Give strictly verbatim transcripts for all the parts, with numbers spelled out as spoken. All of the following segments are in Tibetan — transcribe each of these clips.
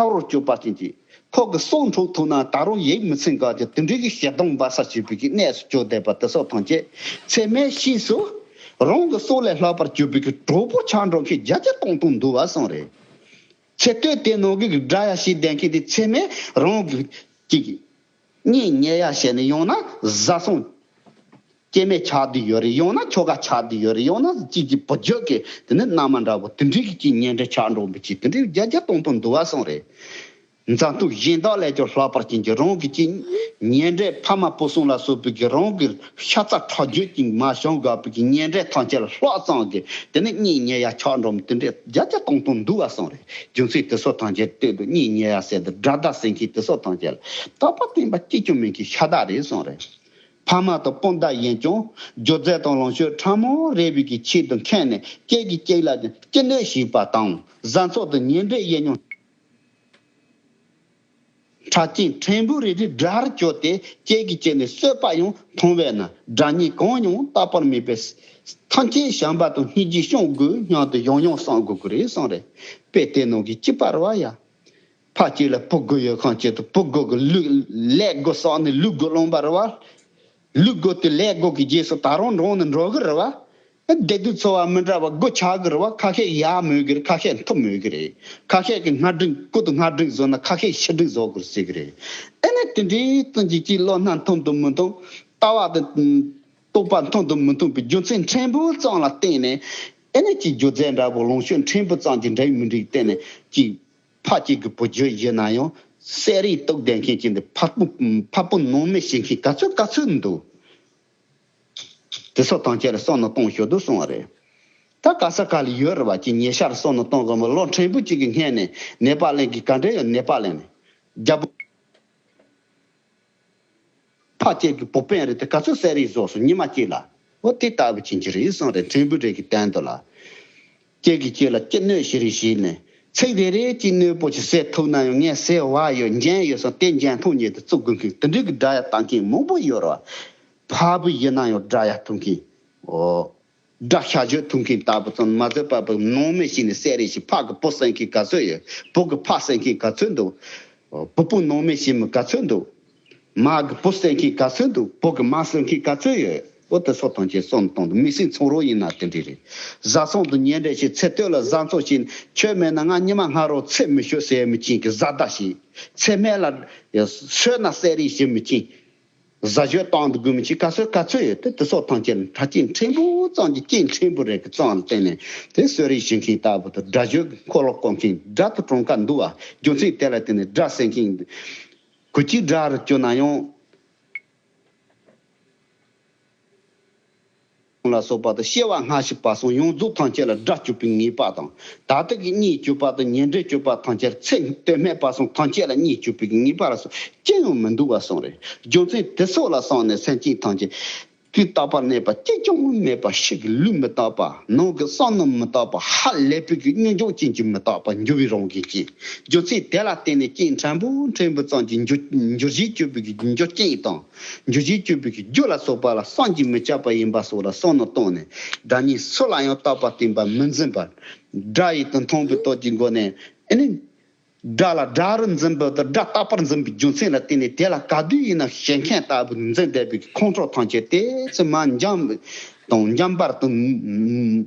ཆགས་རོགས་སྤྱོད་པ་ཅན་གྱི་ཁོ་གི་སྲོག་འཕྲོག་ཐུབ་ན་ད་རུང་ཡིད་མི་ཚིམ་ག་ཅིག་དེ་འདྲའི་གི་ཞེ་སྡང་འབར་ས་བྱེད་པའི་གི་གནས་སུ་གྱུར་བསྡད་པ་དེ་སོགས་ཐམས་ཅད་ཚད་མའི་ཤེས་སུ་རང་གི་སྲོག་ལས་ལྷག་པར་གྱུར་པའི་གི་གྲོགས་པོ་ཆགས་འགྲོ་མཁན་བརྒྱ་ཆ་སྟོང་སྟོང་འདུག་བ་གསུངས་རེད། ཚེ་སྟོད་དེ་ནང་གི་དགྲ་ཡ་ཞིག་ལྡན་མཁན་དེ་ཚད་མའི་རང་གི་ཅིག་གཉེན་ཉེ་ཡ་བྱས་ནས་ཡང་ན་བཟའ་ཚང་སྐྱེ་དམན་ཆགས་བསྡད་ཡོད་རེད། ཡང་ན་ཁྱོ་ག་ཆགས་བསྡད་ཡོད་རེད། ཡང་ན་ཅིག་ཅིག་བུ་རྒྱུད་ཀྱི་དེ་ནི་མནའ་མ་འདྲ་བོ་དེ་འདྲའི་གི་ཅིག་ཉེ་འབྲེལ་ཆགས་འགྲོ་མི་ཅིག་དེ་འདྲའི་བརྒྱ་ཆ་སྟོང་སྟོང་འདུག་བ་གསུངས་རེད། འཛམ་ཐང་གཞན་དག་ལས་ཀྱང་ལྷག་པར་ཅན་གྱི་རང་གི་ཅིག་ཉེ་འབྲེལ་ཕ་མ་བུ་སྲིང་ལ་སོགས་པའི་གི་རང་གི་ཤ་ཚ་ཁྲག་རྒྱུད་ཅིག་མ་བྱང་དགའ་བའི་གི་ཉེ་འབྲེལ་ཐམས་ཅད་ལ་ལྷག་ཙམ་གི་དེ་ནི་གཉེན་ཉེ་ཡ་ཆགས་འགྲོ་མི་དེ་འདྲའི་བརྒྱ་ཆ་སྟོང་སྟོང་འདུག་བ་གསུངས་རེད། རྒྱུ་མཚན་དེ་སོགས་ཐམས་ཅད་སྟོད་དུ་གཉེན་ཉེ་ཡ་ཟེར་དུ་དགྲ་ཟླ་ཟེར་མཁན་དེ་སོགས་ཐམས་ཅད་ལ་རྟག་པ་བརྟན་པ་གཅིག་ཀྱང་མེད་མཁན་ཤ་སྟག་རེད་གསུངས་རེད། ཕ་མ་དང་སྤུན་ཟླ་ཡིན་ཀྱང་སྒྱུ་རྩལ་དང་ལོངས་སྤྱོད་ཕྲ་མོ་རེ་བའི་གི་ཆེད་དུ་འཁྱེར་ནས་གཅིག་གིས་གཅིག་ལ་སྐྱིད་སྣོད་བྱེད་པ་དང་བཟའ་ཚང་དང་ཉེ་འབྲེལ་ཡིན་མྱོང་ཁྲག་སྐྱེངས་ཕྲན་བུ་རེ་རེ་དགྲར་གྱུར་ཏེ་གཅིག་གིས་གཅིག་ནས་གསོད་པ་ཡང་མཐོང་བས་ན་དགྲ་གཉེན་གང་ཡང་རྟག་པར་མེད་པས་ཐམས་ཅད་བྱམས་པ་དང་སྙིང་རྗེ་བྱུང་དགོས་སྙམ་དུ་ཡང་ཡང་བསམ་དགོས་ཀྱི་རེད་གསུངས་རེད། དཔེ་དེ་ནང་གི་སྐྱིད་པ་རེད་བ་ཡ། ཕ་གཅིག་ལ་བུ་དགུ་ཡོད་ཁང་གཅིག་ཏུ་བུ་དགུ་གི་ལུས་ལས་དགུ་བསགས་ནས་ལུས་དགུ་སློང་པ་རེད་བ། ལུས་དགུ་དེ་ལས་དགུ་གི་རྗེས་སུ་ད་རུང་འགྲོ་ནས་འགྲོ་གི་རེད་བ། བདེ་སྡུག་ཚོར་བ་མི་འདྲ་བ་དགུ་ཆགས་གི་རེད་བ། ཁ་ཤས་ཡག་མོས་གི་རེད། ཁ་ཤས་མཐོ་མོས་གི་རེད། ཁ་ཤས་ཀྱི་སྔ་དྲིན་སྐུ་དང་སྔ་དྲིན་བཟོ་ན་ཁ་ཤས་ཕྱི་དྲིན་བཟོ་དགོས་ཟེར་གི་རེད། ཨེ་ནས་དེ་འདྲའི་ཙམ་གྱི་ཅིག་བློ་སྣ་མཐུན་དང་མི་མཐུན། ལྟ་བ་དང་རྟོག་པ་མཐུན་དང་མི་མཐུན་པའི་རྒྱུ་མཚན་ཕྲན་བུ་ཙམ་ལ་བརྟེན་ནས་ཨེ་ནས་ཅིག་སྒྱུ་རྩལ་འདྲ་པོ་ལོངས་སྤྱོད་ཕྲན་བུ་ཙམ་གྱི་འདྲ་མི་འདྲའི་བརྟེན་ནས་ཅིག་ཕ་གཅིག་གི་བུ་རྒྱུད་ཡིན་ན་ཡང་བསད་རེས་གཏུབ་བསྡད་མཁན་གྱི་འདི་ཕ་སྤུན་ཕ་སྤུན་ནང་མི་བྱེད་མཁན་ག་ཚོད་ག་ཚོད་འདུག་དེ་ཚོ་ཐམས་ཅད་ལ་བསམ་བློ་གཏོང་ཤོག་དུ་གསུང་བ་རེད། ད་ག་ས་ག་ལ་ཡོད་རེད་བ། ཅིག་ཉེ་ཆར་བསམ་བློ་གཏོང་དགོས་མོད་ལོ་ཕྲན་བུ་གཅིག་གི་སྔན་ནས་ནད་པ་ལེན་གི་ག་འདྲ་ཡོད་ནད་པ་ལེན་ནས་རྒྱལ་པོ། ཕ་གཅིག་གི་བུ་སྤུན་རེ་དེ་ག་ཚོད་བསད་རེས་བཟོ་སོང་ཉི་མ་གཅིག་ལ། འོ་དེ་ལྟ་བུ་ཅན་གྱི་རེད་གསུངས་རེད། ཕྲན་བུ་རེ་གི་སྟེང་དུ་ལ། གཅིག་གིས་གཅིག་ལ་སྐྱིད་སྣོད་ཞི་རེ་བྱས་ནས་ཚིག་རེ་རེ་གཅིག་སྣོད་པོ་ཅིག་ཟེར་ཐུབ་ན་ཡང་ངས་ཟེར་བ་ཡོད་འཇན་ཡོད་སོང་དེ་འཇན་ཐུང་ཉིད་དུ་བཙུགས་དགོས་མཁན་དེ་འདྲའི་གི་དགྲ་ཡ་བཏང་མཁན་མང་པོ་ཡོད་རེད་བ། ཕ་བུ་ཡིན་ན་ཡང་དགྲ་ཡ་ཐུག་མཁན། འོ། དགྲ་ཤ་ཤོད་ཐུག་མཁན་ལྟ་བུ་ཙམ་མ་ཟད་པ་བུ་ནང་མི་ཞིག་ནས་བསད་རེས་ཤིག་ཕ་གི་བུ་བསད་མཁན་ག་ཚོད་ཡོད། བུ་གི་ཕ་བསད་མཁན་ག་ཚོད་འདུག་བུ་སྤུན་ནང་མི་ཞིག་མི་ག་ཚོད་འདུག་མ་གི་བུ་བསད་མཁན་ག་ཚོད་འདུག་བུ་གི་མ་བསད་མཁན་ག་ཚོད་ཡོད། འོ་དེ་ཚོ་ཐམས་ཅད་བསམ་བཏང་དུ་མི་སེམས་ཚོང་རོགས་ཡིན་ན་དེ་འདྲ་རེད། བཟའ་ཚང་དུ་ཉེ་འབྲེལ་ཞིག་ཚེ་སྟོད་ལ་བཟའ་ཚང་ཞིག་ཁྱོད་མེད་ན་ང་ཉི་མ་སྔ་རོགས་ཚེ་མི་ཤོད་ཟེར་མི་ཅན་གི་བཟའ་ཟླ་ཞིག་ཚེ་སྨད་ལ་སོས་ན་བསད་རེས་བྱེད་མི་ཅན། བཟའ་སྤྱོད་བཏང་དུ་དགོས་མི་ཅིག་ག་ཚོད་ག་ཚོད་ཡོད་དེ་དེ་སོགས་ཐམས་ཅད་ལ་ཕྲ་སྐྱེན་ཕྲན་བུ་ཙམ་གྱི་སྐྱེན་ཕྲན་བུ་རེ་གི་ཙམ་ལ་བརྟེན་ནས་དེ་གསོད་རེས་བྱེད་མཁན་ལྟ་བུ་དང་དགྲ་གཅོད་ཀྱི་འཁོར་ལོ་བསྐོར་མཁན་དགྲ་དང་གྲོང་ཁ་འདུ་བ་རྒྱུ་མཚན་དེ་ལ་བརྟེན་ནས་དགྲ་བསད་མཁན་གུ་ཅི་དགྲ་རུ་གྱུར་ན་ཡང་། ལ་སོགས་པ་དང་སྐྱེ་བ་སྔ་ཕྱི་བར་གསུམ་ཡོངས་རྫོགས་ཐམས་ཅད་ལ་དགྲ་གྱུར་པའི་ངེས་པ་དང་ད་ལྟ་གི་གཉེན་གྱུར་པ་དང་ཉེ་འབྲེལ་གྱུར་པ་ཐམས་ཅད་ཚེ་སྟོད་སྨད་བར་གསུམ་ཐམས་ཅད་ལ་གཉེན་གྱུར་པའི་ངེས་པ་ལ་སོགས་ཅི་ཡང་མི་འདུག་པ་གསུངས་རེད། རྒྱུ་མཚན་དེ་སོགས་ལ་སོགས་ནས་སེམས་ཅན་ཐམས་ཅད་དུས་རྟག་པར་གནས་པ་གཅིག་ཀྱང་མེད་པ་ཕྱི་གི་ལུས་མི་རྟག་པ་ནང་གི་བསམ་མནོ་མི་རྟག་པ་ཧ་ལས་པའི་གི་སྙོན་འཇུག་ཅན་གྱི་མི་རྟག་པ་འགྱུར་བའི་རང་བཞིན་ཅན། རྒྱུ་མཚན་དེ་ལ་བརྟེན་ནས་རྐྱེན་ཕྲན་བུ་ཕྲན་བུ་ཙམ་གྱིས་འགྱུར་འགྱུར་བྱེད་གྱུར་པའི་གི་འགྱུར་རྐྱེན་དང་། འགྱུར་བྱེད་གྱུར་པའི་གི་རྒྱུ་ལ་སོགས་པ་ལ་བསམ་གྱིས་མི་ཁྱབ་པ་ཡིན་པ་སོགས་ལ་བསམ་མནོ་བཏང་ནས་དགྲ་གཉེན་སུ་ལ་ཡང་རྟག་པར་བརྟེན་པ་མི་འཛིན་པར་དགྲ་ཡིས་དུ་མཐོང་བའི་སྟོབས་ཀྱི་སྒོ་ནས་ཨེ་ནི། དགྲ་ལ་དགྲ་རུ་འཛིན་པ་དང་དགྲ་རྟག་པར་འཛིན་པའི་རྒྱུ་མཚན་ལ་བརྟེན་ནས་དེ་ལ་ག་དུས་ཡིན་ན་ཞེན་མཁན་ལྟ་བུ་འཛིན་བསྡད་པའི་ཁོང་ཁྲོ་ཐམས་ཅད་དེ་ཚེ་མ་འཇམ་དང་འཇམ་པར་དང་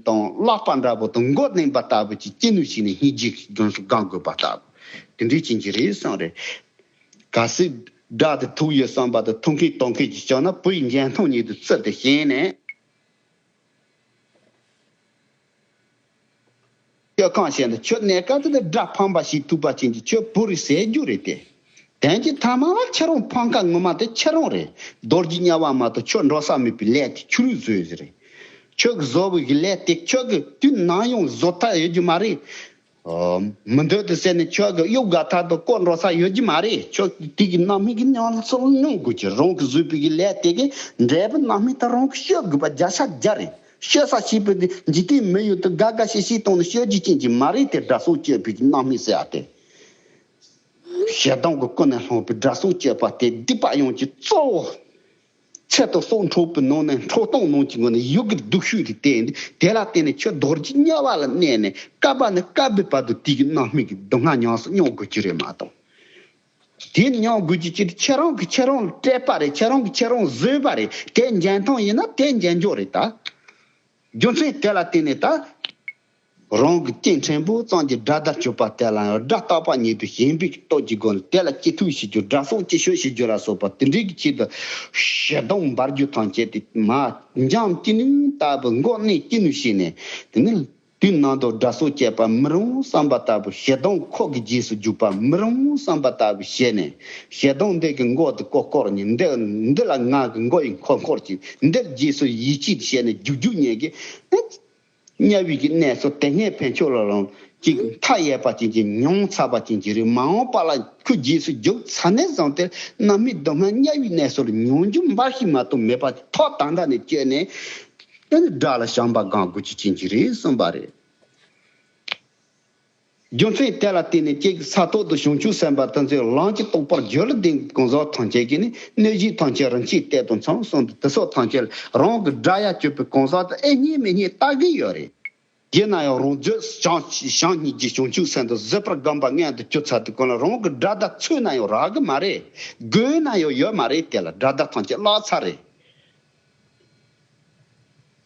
དང་བརླག་པ་འདྲ་པོ་དང་མགོ་གནོན་པ་ལྟ་བུ་ཅིག་ཅི་ནུས་ཤིག་ནས་སྙིང་རྗེ་གི་སྒང་སུ་སྒང་དགོས་པ་ལྟ་བུ་དེ་འདྲའི་ཅན་གྱི་རེད་བསམ་རེད། གལ་སྲིད་དགྲ་དེ་ཐུག་ཡོད་བསམ་པ་དང་ཐུག་མཁན་གཏོང་མཁན་གྱི་བྱུང་ན་བུ་ཡི་འཇོན་ཐང་ཉིད་དུ་བརྩི་སྟེ་ཞེན་ནས། ཁྱོད་གང་བྱས་ན་ཁྱོད་གནས་སྐབས་དེ་དགྲ་ཕམ་པ་ཞིག་ཐུག་པ་ཅན་གྱི་ཁྱོད་བུ་རེད་ཟེར་རྒྱུ་རེད་དེ། དོན་གྱི་ཐ་མ་ལ་ཁྱེད་རང་ཕམ་ཁ་ངོ་མ་དེ་ཁྱེད་རང་རེད། རྡོ་རྗེ་དམྱལ་བ་མ་གཏོགས་ཁྱོད་འགྲོ་ས་མེད་པའི་ལས་དེ་ཁྱོད་རང་བཟོས་ཟེར་རེད། ཁྱོད་ཀྱི་བཟོ་བའི་གི་ལས་དེ་ཁྱོད་ཀྱི་དུས་ནམ་ཡང་བཟོ་ཐབས་ཡོད་རྒྱུ་མ་རེད། ཨོ། མི་འདོད་དུ་ཟེར་ནས་ཁྱོད་ཀྱི་གཡུག་དགའ་ཐག་ཏུ་བཀོལ་འགྲོ་ས་ཡོད་ཀྱི་མ་རེད། ཁྱོད་ཀྱི་དེ་གི་རྣམ་སྨིན་གྱི་མྱོང་ཚོར་མྱོང་དགོས་ཀྱི་རང་གི་བཟོས་པའི་གི་ལས་དེ་གི་འབྲས་བུ་རྣམ་སྨིན་ད་རང་གི་ཤོད་དགོས་པ་བརྒྱ་ཆ་བརྒྱ་རེད། ཤོད་ས་ཤེས་པའི་དེ་འཇིག་རྟེན་མི་ཡུལ་དུ་དགའ་དགའ་ཤིག་ཤིག་བཏང་ནས་ཤོད་རྒྱུ་ཅན་གྱི་མ་རེད་དེ་དགྲ་སྲོག་གཅོད་པའི་གི་རྣམ་སྨིན་ཟེར་ཡ་དེ། ཞེ་སྡང་གི་ཀུན་ནས་བསླངས་པའི་དགྲ་སྲོག་གཅོད་པ་དེ་སྡིག་པ་ཡོངས་ཀྱི་གཙོ་བོ། ཚད་དང་སྲོག་འཕྲོག་པའི་ནང་ནས་འཕྲོག་གཏོང་གནང་གི་ངོ་ནས་ཡུལ་གྱི་སྡུག་ཤོས་དེ་བསྟན་ཏེ། དེ་ལ་བརྟེན་ནས་ཁྱོད་རྡོ་རྗེ་དམྱལ་བ་ལ་གནས་ནས་བསྐལ་པ་ནས་བསྐལ་པའི་བར་དུ་དེ་གི་རྣམ་སྨིན་གྱི་སྡུག་བསྔལ་ཉམས་སུ་མྱོང་དགོས་ཀྱི་རེད་མ་གཏོགས། དེ་མྱོང་དགོས་ཀྱི་ཅི་ཁྱེད་རང་གིས་ཁྱེད་རང་ལ་སྤྲད་པ་རེད། ཁྱེད་རང་གིས་ཁྱེད་རང་བཟོས་པ་རེད། དེ་འཇོན་ཐང་ཡིན་ན་དེ་འཇོན་འཇོག་རེད་ད། རྒྱུ་མཚན་དེ་ལ་བརྟེན་ནས་ད། རང་གི་སྐྱེ་ཕྲན་བུ་ཙམ་གྱི་དགྲ་ཟླ་གྱུར་པ་དེ་ལ་ཡང་དགྲ་རྟག་པ་ཉིད་དུ་ཞེན་པའི་སྟོབས་ཀྱི་སྒོ་ནས་དེ་ལ་གཅེས་ཐུབ་བྱེད་རྒྱུ། དགྲ་སྲོག་གཅེས་སྐྱོང་བྱེད་རྒྱུ་ལ་སོགས་པ་དེ་འདྲའི་གི་ཆེད་དུ་ཞེ་སྡང་འབར་རྒྱུ་ཐམས་ཅད་དེ་མ་འཇམ་ཅི་ནུས་ལྟ་བུ་མགོ་གནོན་ཅི་ནུས་བྱས་ནས། དེ་ནི་དུས་ནང་དུ་དགྲ་སྲོག་བཅད་པ་མི་རུང་བསམ་པ་ལྟ་བུ། ཞེ་སྡང་ཁོག་གི་རྗེས་སུ་རྒྱུག་པ་མི་རུང་བསམ་པ་ལྟ་བུ་བྱས་ནས། ཞེ་སྡང་འདི་གི་མགོ་དེ་ཀོ་ཀོར་ཉིད་འདི་འདི་ལ་ང་གི་མགོ་ཡི་འཁོར་འཁོར་གྱིས་འདིར་རྗེས་སུ་ཡིད་ཆེས་བྱས་ནས་རྒྱུག་རྒྱུག་ཉན་གི། དམྱལ་བའི་གི་གནས་སུ་དེ་སྔའི་ཕན་ཆོད་ལ་རང་ཅིག་མཐའ་ཡས་པ་ཅན་གྱི་མྱོང་ཚར་བ་ཅན་གྱི་རེད། མ་འོངས་པ་ལ་ཁོའི་རྗེས་སུ་རྒྱུག་ཚར་ནས་བཟུང་སྟེ་རྣམ་སྨིན་སྡུག་བསྔལ་དམྱལ་བའི་གནས་སུ་ལ་མྱོང་རྒྱུ་འབའ་ཞིག་མ་གཏོགས་མེད་པ་ཐོག་ད་ལྟ་ནས་བསྐྱོད་ནས། དེ་ནི་དགྲ་ལ་བྱམས་པ་སྒོམ་དགོས་ཀྱི་ཅན་གྱི་རེད་གསུངས་པ་རེད། རྒྱུ་མཚན་དེ་ལ་བརྟེན་ནས་ཀྱེ་ས་ཐོག་ཏུ་བྱང་ཆུབ་སེམས་དཔའ་དེ་ཚོས་ལམ་གྱི་རྟོགས་པར་གྱུར་ལྡན་གང་ཟག་ཐམས་ཅད་ཀྱིས་ནི་གནོད་བྱེད་ཐམས་ཅད་རིན་ཆེན་གཏེར་དང་མཚུངས་གསུངས་ཏེ། དེ་སོགས་ཐམས་ཅད་ལ་རང་གི་དགྲ་ཡ་གྱུར་པའི་གང་ཟག་དེ་ཨེ་རྙེད་མི་རྙེད་ལྟ་གི་ཡོད་རེད། ཡིན་ན་ཡང་རང་བཟོད་བྱང་བྱང་སྙིང་རྗེ་བྱང་ཆུབ་སེམས་དང་བཟོད་པར་སྒོམ་པ་མངོན་དུ་གྱུར་ཚར་དུས་གང་ལ་རང་གི་དགྲ་ཟླ་འཚོལ་ན་ཡང་རག་གི་མ་རེད། དགོས་ན་ཡང་ཡོད་མ་རེད། དེ་ལ་དགྲ་ཟླ་ཐམས་ཅད་བརླག་ཚར་རེད།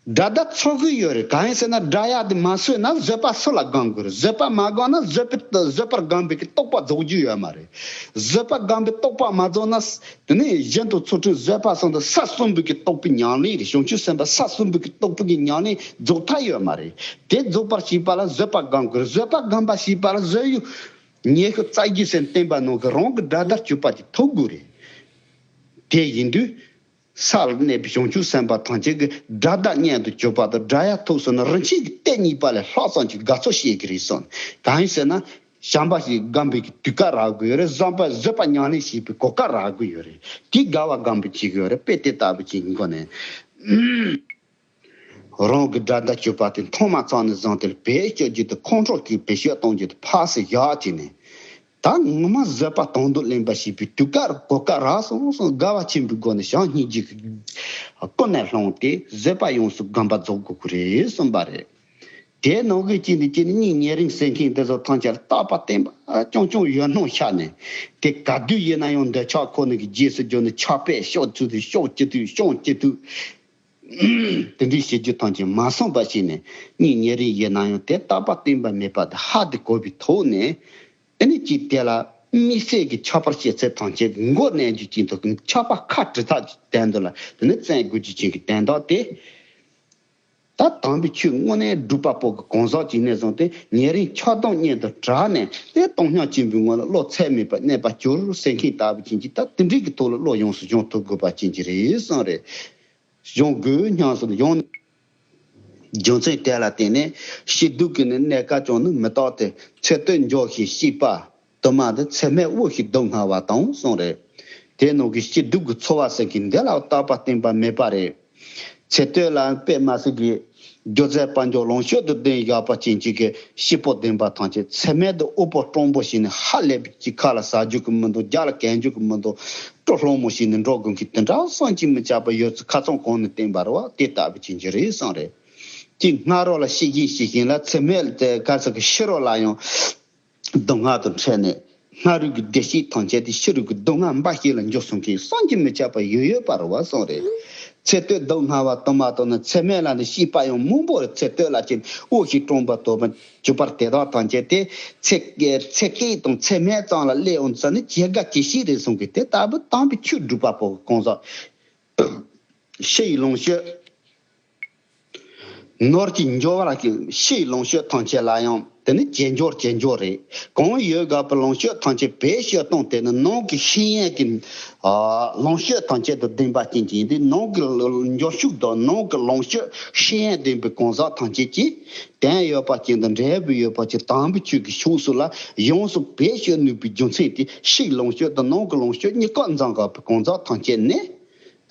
དགྲ་ཟླ་འཚོལ་གི་ཡོད་རེད། གང་ཡིན་ཟེར་ན་དགྲ་ཡ་དེ་མ་འཚོལ་ན་བཟོད་པ་སུ་ལ་སྒོམ་དགོས་རེད། བཟོད་པ་མ་སྒོམ་ན་བཟོད་པའི་བཟོད་པར་སྒོམ་པའི་གི་རྟོགས་པ་རྫོགས་རྒྱུ་ཡོད་མ་རེད། བཟོད་པ་སྒོམ་པའི་རྟོགས་པ་མ་རྫོགས་ན། དེ་ནས་གཞན་དུ་ཚུལ་ཁྲིམས་བཟོད་པ་གསུམ་དང་ས་གསུམ་པོའི་གི་རྟོགས་པའི་ཉམས་ལེན་རེད། བྱང་ཆུབ་སེམས་དཔའ་ས་གསུམ་པོའི་གི་རྟོགས་པའི་གི་ཉམས་ལེན་རྫོགས་མཐའ་ཡོད་མ་རེད། དེ་རྫོགས་པར་བྱེད་པ་ལ་བཟོད་པ་སྒོམ་དགོས་རེད། བཟོད་པ་སྒོམ་པ་བྱེད་པ་ལ་བཟོད་ཡུལ་ཉེ་ཤོས་རྩ་རྒྱུ་ཟེར་བསྟན་པ་ནང་གི་རང་གི་དགྲ་ཟླར་གྱུར་པ་དེ་ཐུག་དགོས་རེད། དེ་ཡིན་དུས། ས་ལ་གནས་པའི་བྱང་ཆུབ་སེམས་དཔའ་ཐམས་ཅད་ཀྱིས་དགྲ་ཟླ་མངོན་དུ་གྱུར་པ་དང་། དགྲ་ཡ་ཐུག་སོང་ན་རིན་ཆེན་གྱི་གཏེར་རྙེད་པ་ལས་ལྷག་ཙམ་གྱི་དགའ་ཚོར་བྱེད་ཀྱི་རེད་གསུངས། གང་ཡིན་ཟེར་ན། བྱམས་པ་ཞིག་སྒོམ་པའི་གི་དུས་སྐབས་རག་གི་ཡོད་རེད། བཟོད་པ་བཟོད་པ་ཉམས་ལེན་བྱེད་པའི་གོ་སྐབས་རག་གི་ཡོད་རེད། དེ་དགའ་བ་སྒོམ་པའི་བྱེད་ཀྱི་ཡོད་རེད། དཔེ་དེ་ལྟ་བུ་ཅིག་མགོ་ནས། རང་གི་དགྲ་ཟླ་གྱུར་པ་དེ་ཐོག་མ་ཚང་ནས་བཟུང་སྟེ་བེད་སྤྱོད་རྒྱུ་དེ་ཁོང་ཁྲོ་གིས་བེད་སྤྱོད་གཏོང་རྒྱུ་དེ་ཕར་ཟེར་བཞག་བྱས་ནས། ད་ངོ་མ་བཟོད་པ་དང་དུ་ལེན་པ་ཞེས་པའི་དུས་སྐབས་གོ་སྐབས་རག་སོང་སོང་དགའ་བ་ཆེན་པོའི་སྒོ་ནས་བྱམས་སྙིང་རྗེ་གི་ཀུན་ནས་བསླངས་ཏེ་བཟོད་པ་ཡོངས་སུ་སྒོམ་པ་རྫོགས་དགོས་ཀྱི་རེད་གསུངས་པ་རེད། དེའི་ནང་གི་གཅིག་ནི་གཅིག་ནི་གཉིད་ཉེ་རིང་ཟེར་མཁན་དེ་ཚོ་ཐམས་ཅད་ལ་རྟག་པ་བརྟན་པ་རྐྱང་རྐྱང་ཡོད་སྣང་ཤར་ནས། དེ་ག་དུས་ཡིན་ན་ཡང་འདོད་ཆགས་ཁོ་ན་གི་རྗེས་སུ་འཇུག་ནས་ཆགས་པས་ཤོག་ཅི་ཐུབ་ཤོག་ཅི་ཐུབ་ཤོག་ཅི་ཐུབ། དེ་འདྲའི་བྱེད་རྒྱུ་ཐམས་ཅད་མ་བསམ་པ་བྱས་ནས་གཉིད་ཉེ་རིང་ཡིན་ན་ཡང་དེ་རྟག་པ་བརྟན་པ་མེད་པ་དེ་ཧ་དེ་གོ་བའི་ཐོག་ནས། ཨ་ནི་ཅིག་དེ་ལ་དམིགས་བསལ་གྱི་ཆགས་པར་བྱེད་ཚད་ཐམས་ཅད་མགོ་གནོན་རྒྱུ་ཅན་དུ་ཆགས་པ་ཁ་བྲི་ཐག་གི་དོན་དུ་ལ་དེ་ནི་བཙན་དགོས་རྒྱུ་ཅན་གྱི་དོན་དག་དེ། ད་དམ་པའི་ཆོས་དངོས་གནས་སྒྲུབ་པ་པོ་གི་གང་ཟག་ཅིག་ནས་བཟུང་སྟེ་ཉེ་རིང་ཆགས་སྡང་གཉེན་དུ་བྲལ་ནས་དེ་སྟོང་སྙིང་གཅིག་པུའི་ངང་ལ་བློ་ཚད་མེད་པར་གནས་པར་གྱུར་ཟེར་མཁན་ལྟ་བུ་ཅན་གྱི་ད་དེ་འདྲའི་གི་ཐོག་ལ་བློ་ཡོངས་སུ་སྦྱོང་ཐུབ་དགོས་པ་ཅན་གྱི་རེད་གསུངས་རེད། སྦྱོང་དགོས་སྙམ་སོང་ཡོང་། རྒྱུ་མཚན་དེ་ལ་བརྟེན་ནས་སྐྱིད་སྡུག་གི་ནི་གནས་སྐབས་ཀྱང་ནི་མི་རྟག་སྟེ། ཚེ་སྟོད་འཇོ་ཞིང་སྐྱིད་པ་དུ་མ་དང་། ཚེ་སྨད་དབུལ་ཞིང་སྡུག་བསྔལ་བ་དང་གསུངས་རེད། དེ་ནང་གི་སྐྱིད་སྡུག་གི་ཚོར་བ་ཟེར་གྱི་འདི་ལ་རྟག་པ་བརྟན་པ་མེད་པ་རེད། ཚེ་སྟོད་ལ་དཔེ་མ་སྲིད་ཀྱི་སྒྱུ་རྩལ་དཔལ་འབྱོར་ལོངས་སྤྱོད་དུ་ལྡན་བཞག་པ་ཅན་གཅིག་གི་སྐྱིད་པོ་ལྡན་པ་ཐམས་ཅད་ཚེ་སྨད་དུ་དབུལ་པོ་སྤྲང་པོ་ཞིག་ནི་ཧ་ལས་པའི་ཅིག་ཁ་ལ་ཟ་རྒྱུ་གི་མི་འདུག་རྒྱབ་ལ་གན་རྒྱུ་གི་མི་འདུག་སྤྲོ་ལྷུང་མོ་ཞིག་ནི་འགྲོ་དགོས་མཁན་དེ་འདྲ་བསམ་གྱིས་མི་ཁྱབ་པ་ཡོད་ཚུལ་ཁ་ཚང་གོང་ནས་བསྟན་པ་རེད་བ། དེ་ལྟ་བུ་ཅན་གྱི་རེད་གསུངས་རེད། ཅིག་སྔ་རོལ་ལ་ཤེས་བཞིན་ཤེས་བཞིན་ལ་ཚེ་སྨད་དེ་ག་ཚོད་ཀྱི་ཕྱི་རོལ་ལ་ཡང་སྡུག་བསྔལ་དང་འཕྲད་ནས། སྔ་རོལ་གྱི་བདེ་སྐྱིད་ཐམས་ཅད་དེ་ཕྱི་རོལ་གྱི་སྡུག་བསྔལ་འབའ་ཞིག་ལ་འགྱུར་སོང་མཁན་བསམ་གྱིས་མི་ཁྱབ་པ་ཡོད་ཡོད་པ་རེད་བ་གསུངས་རེད། ཚེ་སྟོད་སྡུག་བསྔལ་བ་དུ་མ་དང་ནི་ཚེ་སྨད་ལ་ནི་སྐྱིད་པ་ཡང་མང་པོ་རེད། ཚེ་སྟོད་ལ་ཅིག་དབུལ་ཞིང་སྤྲང་པོ་དུ་མ་གྱུར་པ་དེ་དག་ཐམས་ཅད་དེ་ཚེ་ཚེ་སྐྱིད་དང་ཚེ་སྨད་ཙམ་ལ་སླེབས་འོང་ཙང་ནི་ཇེ་དགའ་ཇེ་ཞིག་རེད་གསུངས་གི། དེ་ལྟ་བུ་དམ་པའི་ཆོས་སྒྲུབ་པ་པོ་གི་གང་ཟག་ཕྱི་ཡི་ལོངས་སྤྱོད། ནོར་གྱི་འབྱོར་བ་ལ་ཕྱིའི་ལོངས་སྤྱོད་ཐམས་ཅད་ལ་ཡང་དེ་ནི་ཇེ་འབྱོར་ཇེ་འབྱོར་རེད། གང་ཡོད་དགའ་པོ་ལོངས་སྤྱོད་ཐམས་ཅད་བེད་སྤྱོད་གཏོང་དེ་ནི་ནང་གི་ཤེས་ཡོན་གྱི་ལོངས་སྤྱོད་ཐམས་ཅད་དུ་ལྡན་པ་ཅན་གྱི་ཡིན་དུས། ནང་གི་འབྱོར་ཕྱུག་དང་ནང་གི་ལོངས་སྤྱོད་ཤེས་ཡོན་ལྡན་པའི་གང་ཟག་ཐམས་ཅད་ཀྱིས་དོན་ཡོད་པ་ཅན་དང་འབྲས་བུ་ཡོད་པ་ཅན་དམ་པའི་ཆོས་ཀྱི་ཕྱོགས་སུ་ལ་ཡོངས་སུ་བེད་སྤྱོད་ནུས་པའི་རྒྱུ་མཚན་དེ་ཕྱིའི་ལོངས་སྤྱོད་དང་ནང་གི་ལོངས་སྤྱོད་གཉིས་ཀ་འཛིན་དགའ་པོའི་གང་ཟག་ཐམས་ཅད་ནི།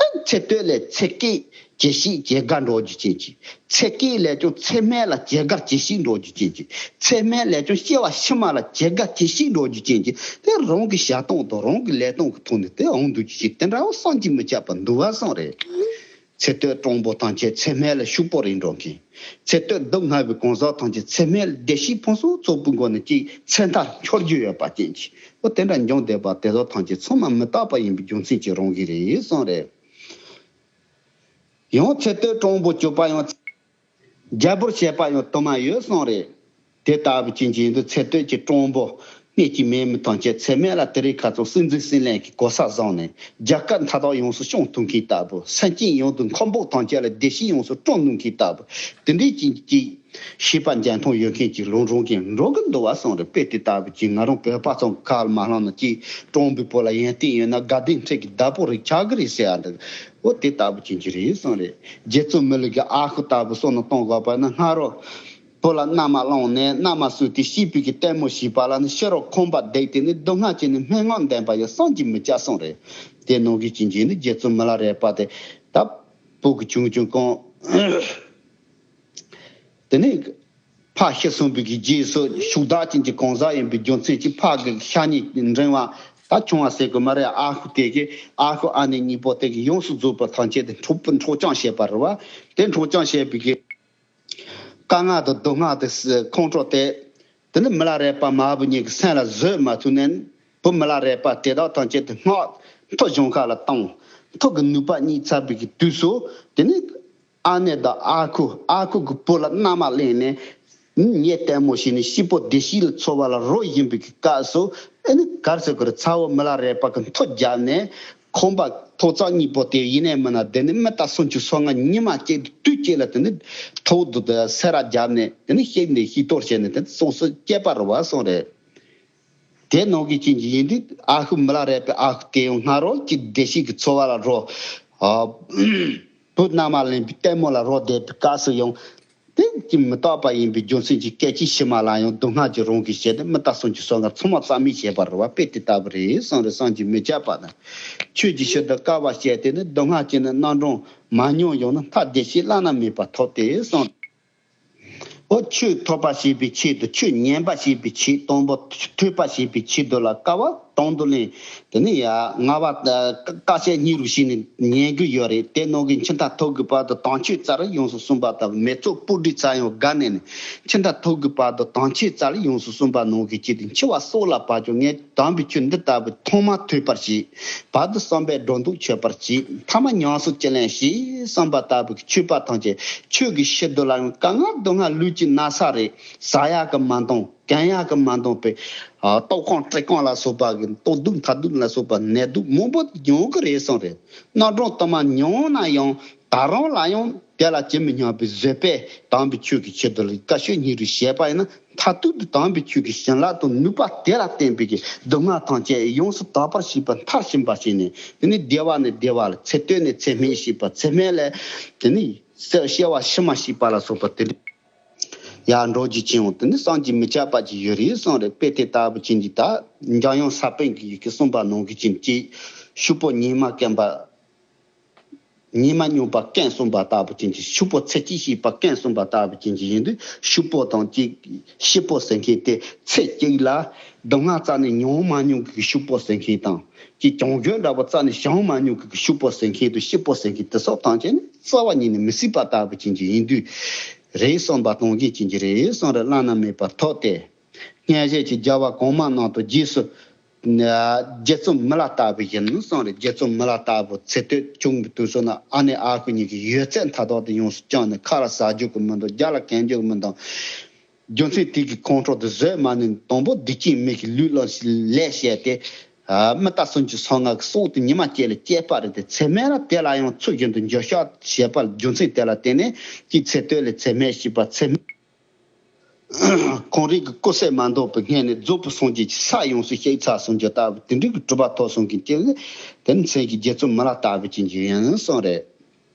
ཨ་ཚེ་སྟོད་ལས་ཚེ་སྐྱིད་ ཇེ་ཞིག་ཇེ་དགའ་འགྲོ་རྒྱུ་ཅན་གྱི། ཚེ་སྐྱེས་ལས་ཀྱང་ཚེ་སྨད་ལ་ཇེ་དགའ་ཇེ་ཞིག་འགྲོ་རྒྱུ་ཅན་གྱི། ཚེ་སྨད་ལས་ཀྱང་སྐྱེ་བ་ཕྱི་མ་ལ་ཇེ་དགའ་ཇེ་ཞིག་འགྲོ་རྒྱུ་ཅན་གྱི། དེ་རང་གི་ཞལ་སྟོང་དང་རང་གི་ལས་སྟོང་གི་ཐོག་ནས་དེ་འོང་འདུག་རྒྱུ་ཅན་དེ་འདྲ་བ་བསམ་གྱིས་མི་ཁྱབ་པ་འདུག་བ་སོང་རེད། ཚེ་སྟོད་སྤྲང་པོ་ཐམས་ཅད་ཚེ་སྨད་ལ་ཕྱུག་པོ་རེད་འགྲོ་མཁན། ཚེ་སྟོད་སྡུག་བསྔལ་བའི་གང་ཟག་ཐམས་ཅད་ཚེ་སྨད་ལ་བདེ་སྐྱིད་ཕུན་སུམ་ཚོགས་པའི་སྒོ་ནས་ཅིག་ཚེ་མཐར་འཁྱོལ་རྒྱུ་ཡོད་པ་ཅན་གྱི། འོ་དེ་འདྲ་འབྱུང་བསྡད་པ་དེ་ཚོ་ཐམས་ཅད་ཚང་མ་མི་རྟག་པ་ཡིན་པའི་རྒྱུ་མཚན་གྱིས་རང་གི་རེད་གསུངས་རེད། ཡང་ཚེ་སྟོད་སྤྲང་པོ་གྱུར་པ་ཡང་། རྒྱལ་པོར་བྱེད་པ་ཡང་དུ་མ་ཡོད་གསུངས་རེད། དེ་ལྟ་བུ་ཅན་གྱི་ཡིན་དུས་ཚེ་སྟོད་ཀྱི་སྤྲང་པོ་གནས་ཀྱི་མེད་མི་ཐམས་ཅད་ཚེ་སྨད་ལ་དེ་རིང་ཁ་སང་སྲིད་འཛིན་སྲིད་བློན་གྱི་གོ་ས་བཟུང་ནས་རྒྱལ་ཁབ་མཐའ་དག་ཡོངས་སུ་སྐྱོང་ཐུབ་མཁན་ལྟ་བུ། སེམས་ཅན་ཡོངས་སུ་འཁོར་འབུག་ཐམས་ཅད་ལ་བདེ་སྐྱིད་ཡོངས་སུ་སྐྲུན་ནུས་མཁན་ལྟ་བུ། དེ་འདྲའི་ཅན་གྱི་ཤེས་པ་འཇོན་ཐང་ཡོད་མཁན་གྱི་ལུང་རང་གིས་འགྲོ་གི་འདུག་བ་གསུངས་རེད། དཔེ་དེ་ལྟ་བུ་ཅན་ང་རང་བོད་པ་ཚོ་ཁ་ལ་མ་ལྷུང་ན་ཅིག་སྤྲང་པོའི་བུ་ལ་ཡོན་ཏན་ཡོད་ན་དགའ་ལྡན་ཁྲི་གི་བདག་པོ་རེད་ཆགས་ཀྱི་རེད་ཟེར་ཡ་འདུག་འོ་དེ་ལྟ་བུ་ཅན་གྱི་རེད་གསུངས་རེད། རྗེ་བཙུན་མི་ལ་གི་ཨ་ཁུ་ལྟ་བུ་བསམ་བློ་གཏོང་དགོས་པ་ན། སྔ་རོ་བུ་ལ་མནའ་མ་བླངས་ནས་མནའ་མ་བསུས་ཏེ་སྐྱེས་བུ་གི་ལྟད་མོ་བྱས་པ་ལ་ནི་ཕྱི་རོ་ཁང་པ་བརྡེགས་ཏེ་ནི་སྡུག་བསྔལ་གྱིས་ནི་སྨྲེ་སྔགས་འདོན་པ་ཡང་བསམ་གྱིས་མི་ཁྱབ་གསུངས་རེད། དེ་ནང་གི་ཅན་གྱི་ནི་རྗེ་བཙུན་མི་ལ་རས་པ་དེ་ད་བུ་གི་ཆུང་ཆུང་གང་། དེ་ནས་ཕ་ཤི་སོང་བའི་གི་རྗེས་སུ་ཕྱུག་བདག་ཅན་གྱི་གང་ཟག་ཡིན་པའི་རྒྱུ་མཚན་གྱིས་ཕ་གི་ཤ་ཉེ་འབྲིང་བ་ད་ཆུང་བ་ཟེར་དགོས་མ་རེད། ཨ་ཁུ་དེ་གི་ཨ་ཁུ་ཨ་ནེ་གཉིས་པོ་དེ་གི་ཡོངས་སུ་རྫོགས་པ་ཐམས་ཅད་དེ་འཕྲོག་འཕྲོག་བཅོམ་བྱས་པ་རེད་བ། དེ་འཕྲོག་བཅོམ་བྱས་པའི་གི་དཀའ་ངལ་དང་སྡུག་བསྔལ་དེ་ཁོང་ཁྲོ་དེ། དེ་ནི་མི་ལ་རས་པ་མ་བུ་གཉིས་ཀྱི་སེམས་ལ་བཟོད་མ་ཐུབ་ནས། བུ་མི་ལ་རས་པ་དེ་དག་ཐམས་ཅད་དེ་སྔགས་མཐུ་གཞུང་ཁ་ལ་བཏང་། མཐུ་གི་ནུས་པ་རྙེད་ཚར་བའི་གི་དུས་སུ། དེ་ནི་ཨ་ནེ་དང་ཨ་ཁུ་ཨ་ཁུ་གི་བུ་ལ་མནའ་མ་ལེན་ནས། ངས་ལྟད་མོ་བྱས་ནས་སྐྱིད་པོ་བདེ་སྐྱིད་ལ་འཚོ་བ་ལ་རོལ་བཞིན་པའི་གི་སྐབས་སུ། ཨེ་ནི་གར་སོ་གར་ཚ་བོ་མི་ལ་རས་པ་གི་མཐུ་བརྒྱབ་ནས། ཁང་པ་ཐོག་བརྩེགས་གཉིས་པོ་དེ་ཡིན་ནའི་མིན་ན་དེ་ནི་མི་རྟག་སུམ་ཅུ་སོ་ལྔ་ཉི་མ་གཅིག་ཏུ་དུས་གཅིག་ལ་དེ་ནི་ཐོག་ཏུ་དེ་སེ་ར་བརྒྱབ་ནས་དེ་ནི་ཤེད་ནས་ཤེད་གཏོར་བྱས་ནས་དེ་ནི་སོང་སོ་སྐྱེས་པ་རུ་བ་སོང་རེད། དེ་ནང་གི་ཅན་གྱི་ཡིན་དུས་ཨ་ཁུ་མི་ལ་རས་པའི་ཨ་ཁུ་དེ་ཡང་སྔ་རོ་གཅིག་བདེ་སྐྱིད་ཀྱི་འཚོ་བ་ལ་རོལ། བུ་མནའ་མ་ལེན་པའི་ལྟད་མོ་ལ་རོལ་བསྡད་པའི་སྐབས་སུ་ཡང་། དེ་གཅིག་མི་རྟག་པ་ཡིན་པའི་རྒྱུ་མཚན་གྱིས་སྐད་ཅིག་ཕྱི་མ་ལ་ཡང་སྡུག་བསྔལ་གྱིས་རང་གི་ཞལ་དུ་མི་རྟག་སུམ་ཅུ་སོ་ལྔ་ཚང་མ་རྩ་མེད་བྱས་པ་རེད་བ། དཔེ་དེ་ལྟ་བུ་རེད་གསུངས་རེད། བསམ་གྱིས་མི་ཁྱབ་པ་དང་། ཆོས་ཀྱི་ཕྱིར་དུ་དཀའ་བ་སྤྱད་དེ་ནི་སྡུག་བསྔལ་གྱིས་ནི་རྣམ་གྲངས་མ་མྱོང་ཡང་ན་མཐར་བདེ་སྐྱིད་བླ་ན་མེད་པ་ཐོབ་སྟེ་གསུངས། འོ་ཆོས་ཐོབ་པ་བྱེད་པའི་ཆེད་དུ་ཆོས་ཉན་པ་བྱེད་པའི་ཆེད་དང་པོ་ཐོས་པ་བྱེད་པའི་ཆེད་དུ་ལ་དཀའ་བ་དང་དུ་ལེན། དེ་ནི་ཡ་ལྔ་པ་དཀའ་སྤྱད་སྙིང་རུས་བྱས་ནས་ཉན་རྒྱུ་ཡོད་རེད། དེ་ནང་གི་འཆི་མཐའ་ཐུག་གི་བར་དུ་དམ་ཆོས་རྩ་རུ་ཡོངས་སུ་སྲུང་བ་དང་མེ་ཚོགས་སྤུ་གྲིའི་ཚ་ཡང་དགའ་ནས་ནི་འཆི་མཐའ་ཐུག་གི་བར་དུ་དམ་ཆོས་རྩ་རུ་ཡོངས་སུ་སྲུང་བ་ནང་གི་ཆེད་དུ་འཆི་བ་སྲོག་ལ་བབ་ཀྱང་ངས་དམ་པའི་ཆོས་འདི་ལྟ་བུ་ཐོག་མར་ཐོས་པར་བྱེད། བར་དུ་བསམ་པའི་སྒྲོ་འདོགས་ཆོད་པར་བྱེད། ཐ་མ་ཉམས་སུ་ཅི་ལེན་ཞེས་བསམ་པ་ལྟ་བུ་གི་ཆོས་པ་ཐམས་ཅད་ཆོས་ཀྱི་ཕྱིར་དུ་ལ་ཡང་དཀའ་ངལ་སྡུག་བསྔལ་ལུས་ཀྱི་ན་ཚ་རེད། ཟ་ཡག་གི་མ་འདང་གན་ཡག་གི་མ་འདང་པའི་ལྟོགས་ཁོང་བཀྲེས་ཁོང་ལ་སོགས་པ་གི་ལྟོགས་སྡུག་མཐའ་སྡུག་ལ་སོགས་པ་ནད་གདོན་མང་པོ་མྱོང་གི་རེད་གསུངས་རེད། རྣམ་གྲངས་དུ་མ་མྱོང་ན་ཡང་ད་རུང་ལ་ཡང་དེ་ལ་ཇི་མི་སྙམ་པའི་བཟོད་པས་དམ་པའི་ཆོས་ཀྱི་ཆེད་དུ་ལ་དཀའ་སྤྱད་སྙིང་རུས་བྱས་པ་ཡིན་ན། མཐར་ཐུག་ཏུ་དམ་པའི་ཆོས་ཀྱི་བྱིན་རླབས་དང་ནུས་པ་དེ་ལ་བརྟེན་པའི་གི་སྡུག་བསྔལ་ཐམས་ཅད་ཡོངས་སུ་དག་པར་ཤེས་པ་མཐར་ཕྱིན་པ་ཞིག་ནས། དེ་ནི་བདེ་བ་ནས་བདེ་བ་ལ། ཚེ་སྟོད་ནས་ཚེ་སྨད་ཤེས་པ། ཚེ་སྨད་ལས་དེ་ནི་སྐྱེ་བ་ཕྱི་མ་ཤེས་པ་ལ་སོགས་པ་དེ་འདྲ་ཡར་འགྲོ་རྒྱུ་ཅན་ཡང་དེ་ནི་བསམ་གྱིས་མི་ཁྱབ་པ་ཅིག་ཡོད་རེད་གསུངས་རེད། དཔེ་དེ་ལྟ་བུ་ཅན་གྱི་ད་འཇམ་དབྱངས་ས་པཎ་གྱིས་ཡི་གེ་གསུངས་པ་ནང་གི་ཅན་གྱི་ཕྱུག་པོ་ཉི་མ་སྐྱེས་པ། ཉི་མ་སྨྱུང་པ་སྐད་གསུངས་པ་ལྟ་བུ་ཅན་གྱི་ཕྱུག་པོ་ཚེ་སྐྱིད་ཤེས་པ་སྐད་གསུངས་པ་ལྟ་བུ་ཅན་གྱི་ཡིན་དུས་ཕྱུག་པོ་དང་གཅིག་སྐྱིད་པོ་ཟེར་མཁན་དེ་ཚེ་གཅིག་ལ་སྡུག་བསྔལ་རྩ་ནས་མྱོང་མ་མྱོང་གི་ཕྱུག་པོ་ཟེར་མཁན་དང་གཅིག་གྱོང་གུན་འདྲ་པོ་རྩ་ནས་བྱུང་མ་མྱོང་གི་ཕྱུག་པོ་ཟེར་མཁན་དང་སྐྱིད་པོ་ཟེར་མཁན་དེ་སོགས་ཐམས་ཅད་ནི་རྩ་བ་ཉིད་ནས་མི་སྲིད་པ་ལྟ་བུ་ཅན་གྱི་ཡིན་དུས་རེད་གསུངས་པ་དང་གཅིག་ཅན་གྱི་རེད་གསུངས་རེད། བླ་ན་མེད་པར་ཐོབ་སྟེ། སྙན་ཞལ་གྱི་རྒྱལ་བ་གོང་མ་རྣམས་དང་རྗེས་སུ་རྗེ་བཙུན་མི་ལ་ལྟ་བུ་ཡིན་གསུངས་རེད། རྗེ་བཙུན་མི་ལ་ལྟ་བུ་ཚེ་སྟོད་བྱུང་བའི་དུས་སུ་ན་ཨ་ནེ་ཨ་ཁུ་གཉིས་ཀྱི་ཡོད་ཚད་མཐའ་དག་ཏུ་ཡོངས་སུ་བཅངས་ནས་ཁ་ལ་ཟ་རྒྱུ་གི་མི་འདུག་རྒྱབ་ལ་གན་རྒྱུ་གི་མི་འདུག་རྒྱུ་མཚན་དེ་གི་ཁོང་ཁྲོ་དེ་བཟོད་མ་ནུས་དང་པོ་སྡིག་ཅན་མི་གི་ལུས་ལ་ལས་བྱས་ཏེ། མི་རྟག་སུམ་ཅུ་སོ་ལྔ་གི་སྲོག་དེ་ཉི་མ་གཅིག་ལ་སྐྱེས་པ་རེད་དེ་ཚེ་སྨད་ལ་དེ་ལ་ཡང་ཚུལ་བཞིན་དུ་འགྱོད་བཤགས་བྱས་པ་རྒྱུ་མཚན་དེ་ལ་བརྟེན་ནས་ཀྱི་ཚེ་སྟོད་ལས་ཚེ་སྨད་ཤེས་པ་ཚེ་སྨད། ཁོང་རང་གི་སྐུ་ཚེ་མ་འདོད་པའི་སྔོན་ནས་རྫོགས་པའི་སངས་རྒྱས་ཀྱི་ས་ཡོངས་སུ་གཤེགས་ཚར་སོང་རྒྱུ་ལྟ་བུ་དེ་འདྲའི་གི་གྲུབ་པ་ཐོབ་སོང་གི་སྐྱེས་ནས་དེ་ནི་མཚན་གྱི་རྗེ་བཙུན་མི་ལ་ལྟ་བུ་ཅན་གྱི་ཡིན་གསུངས་རེད།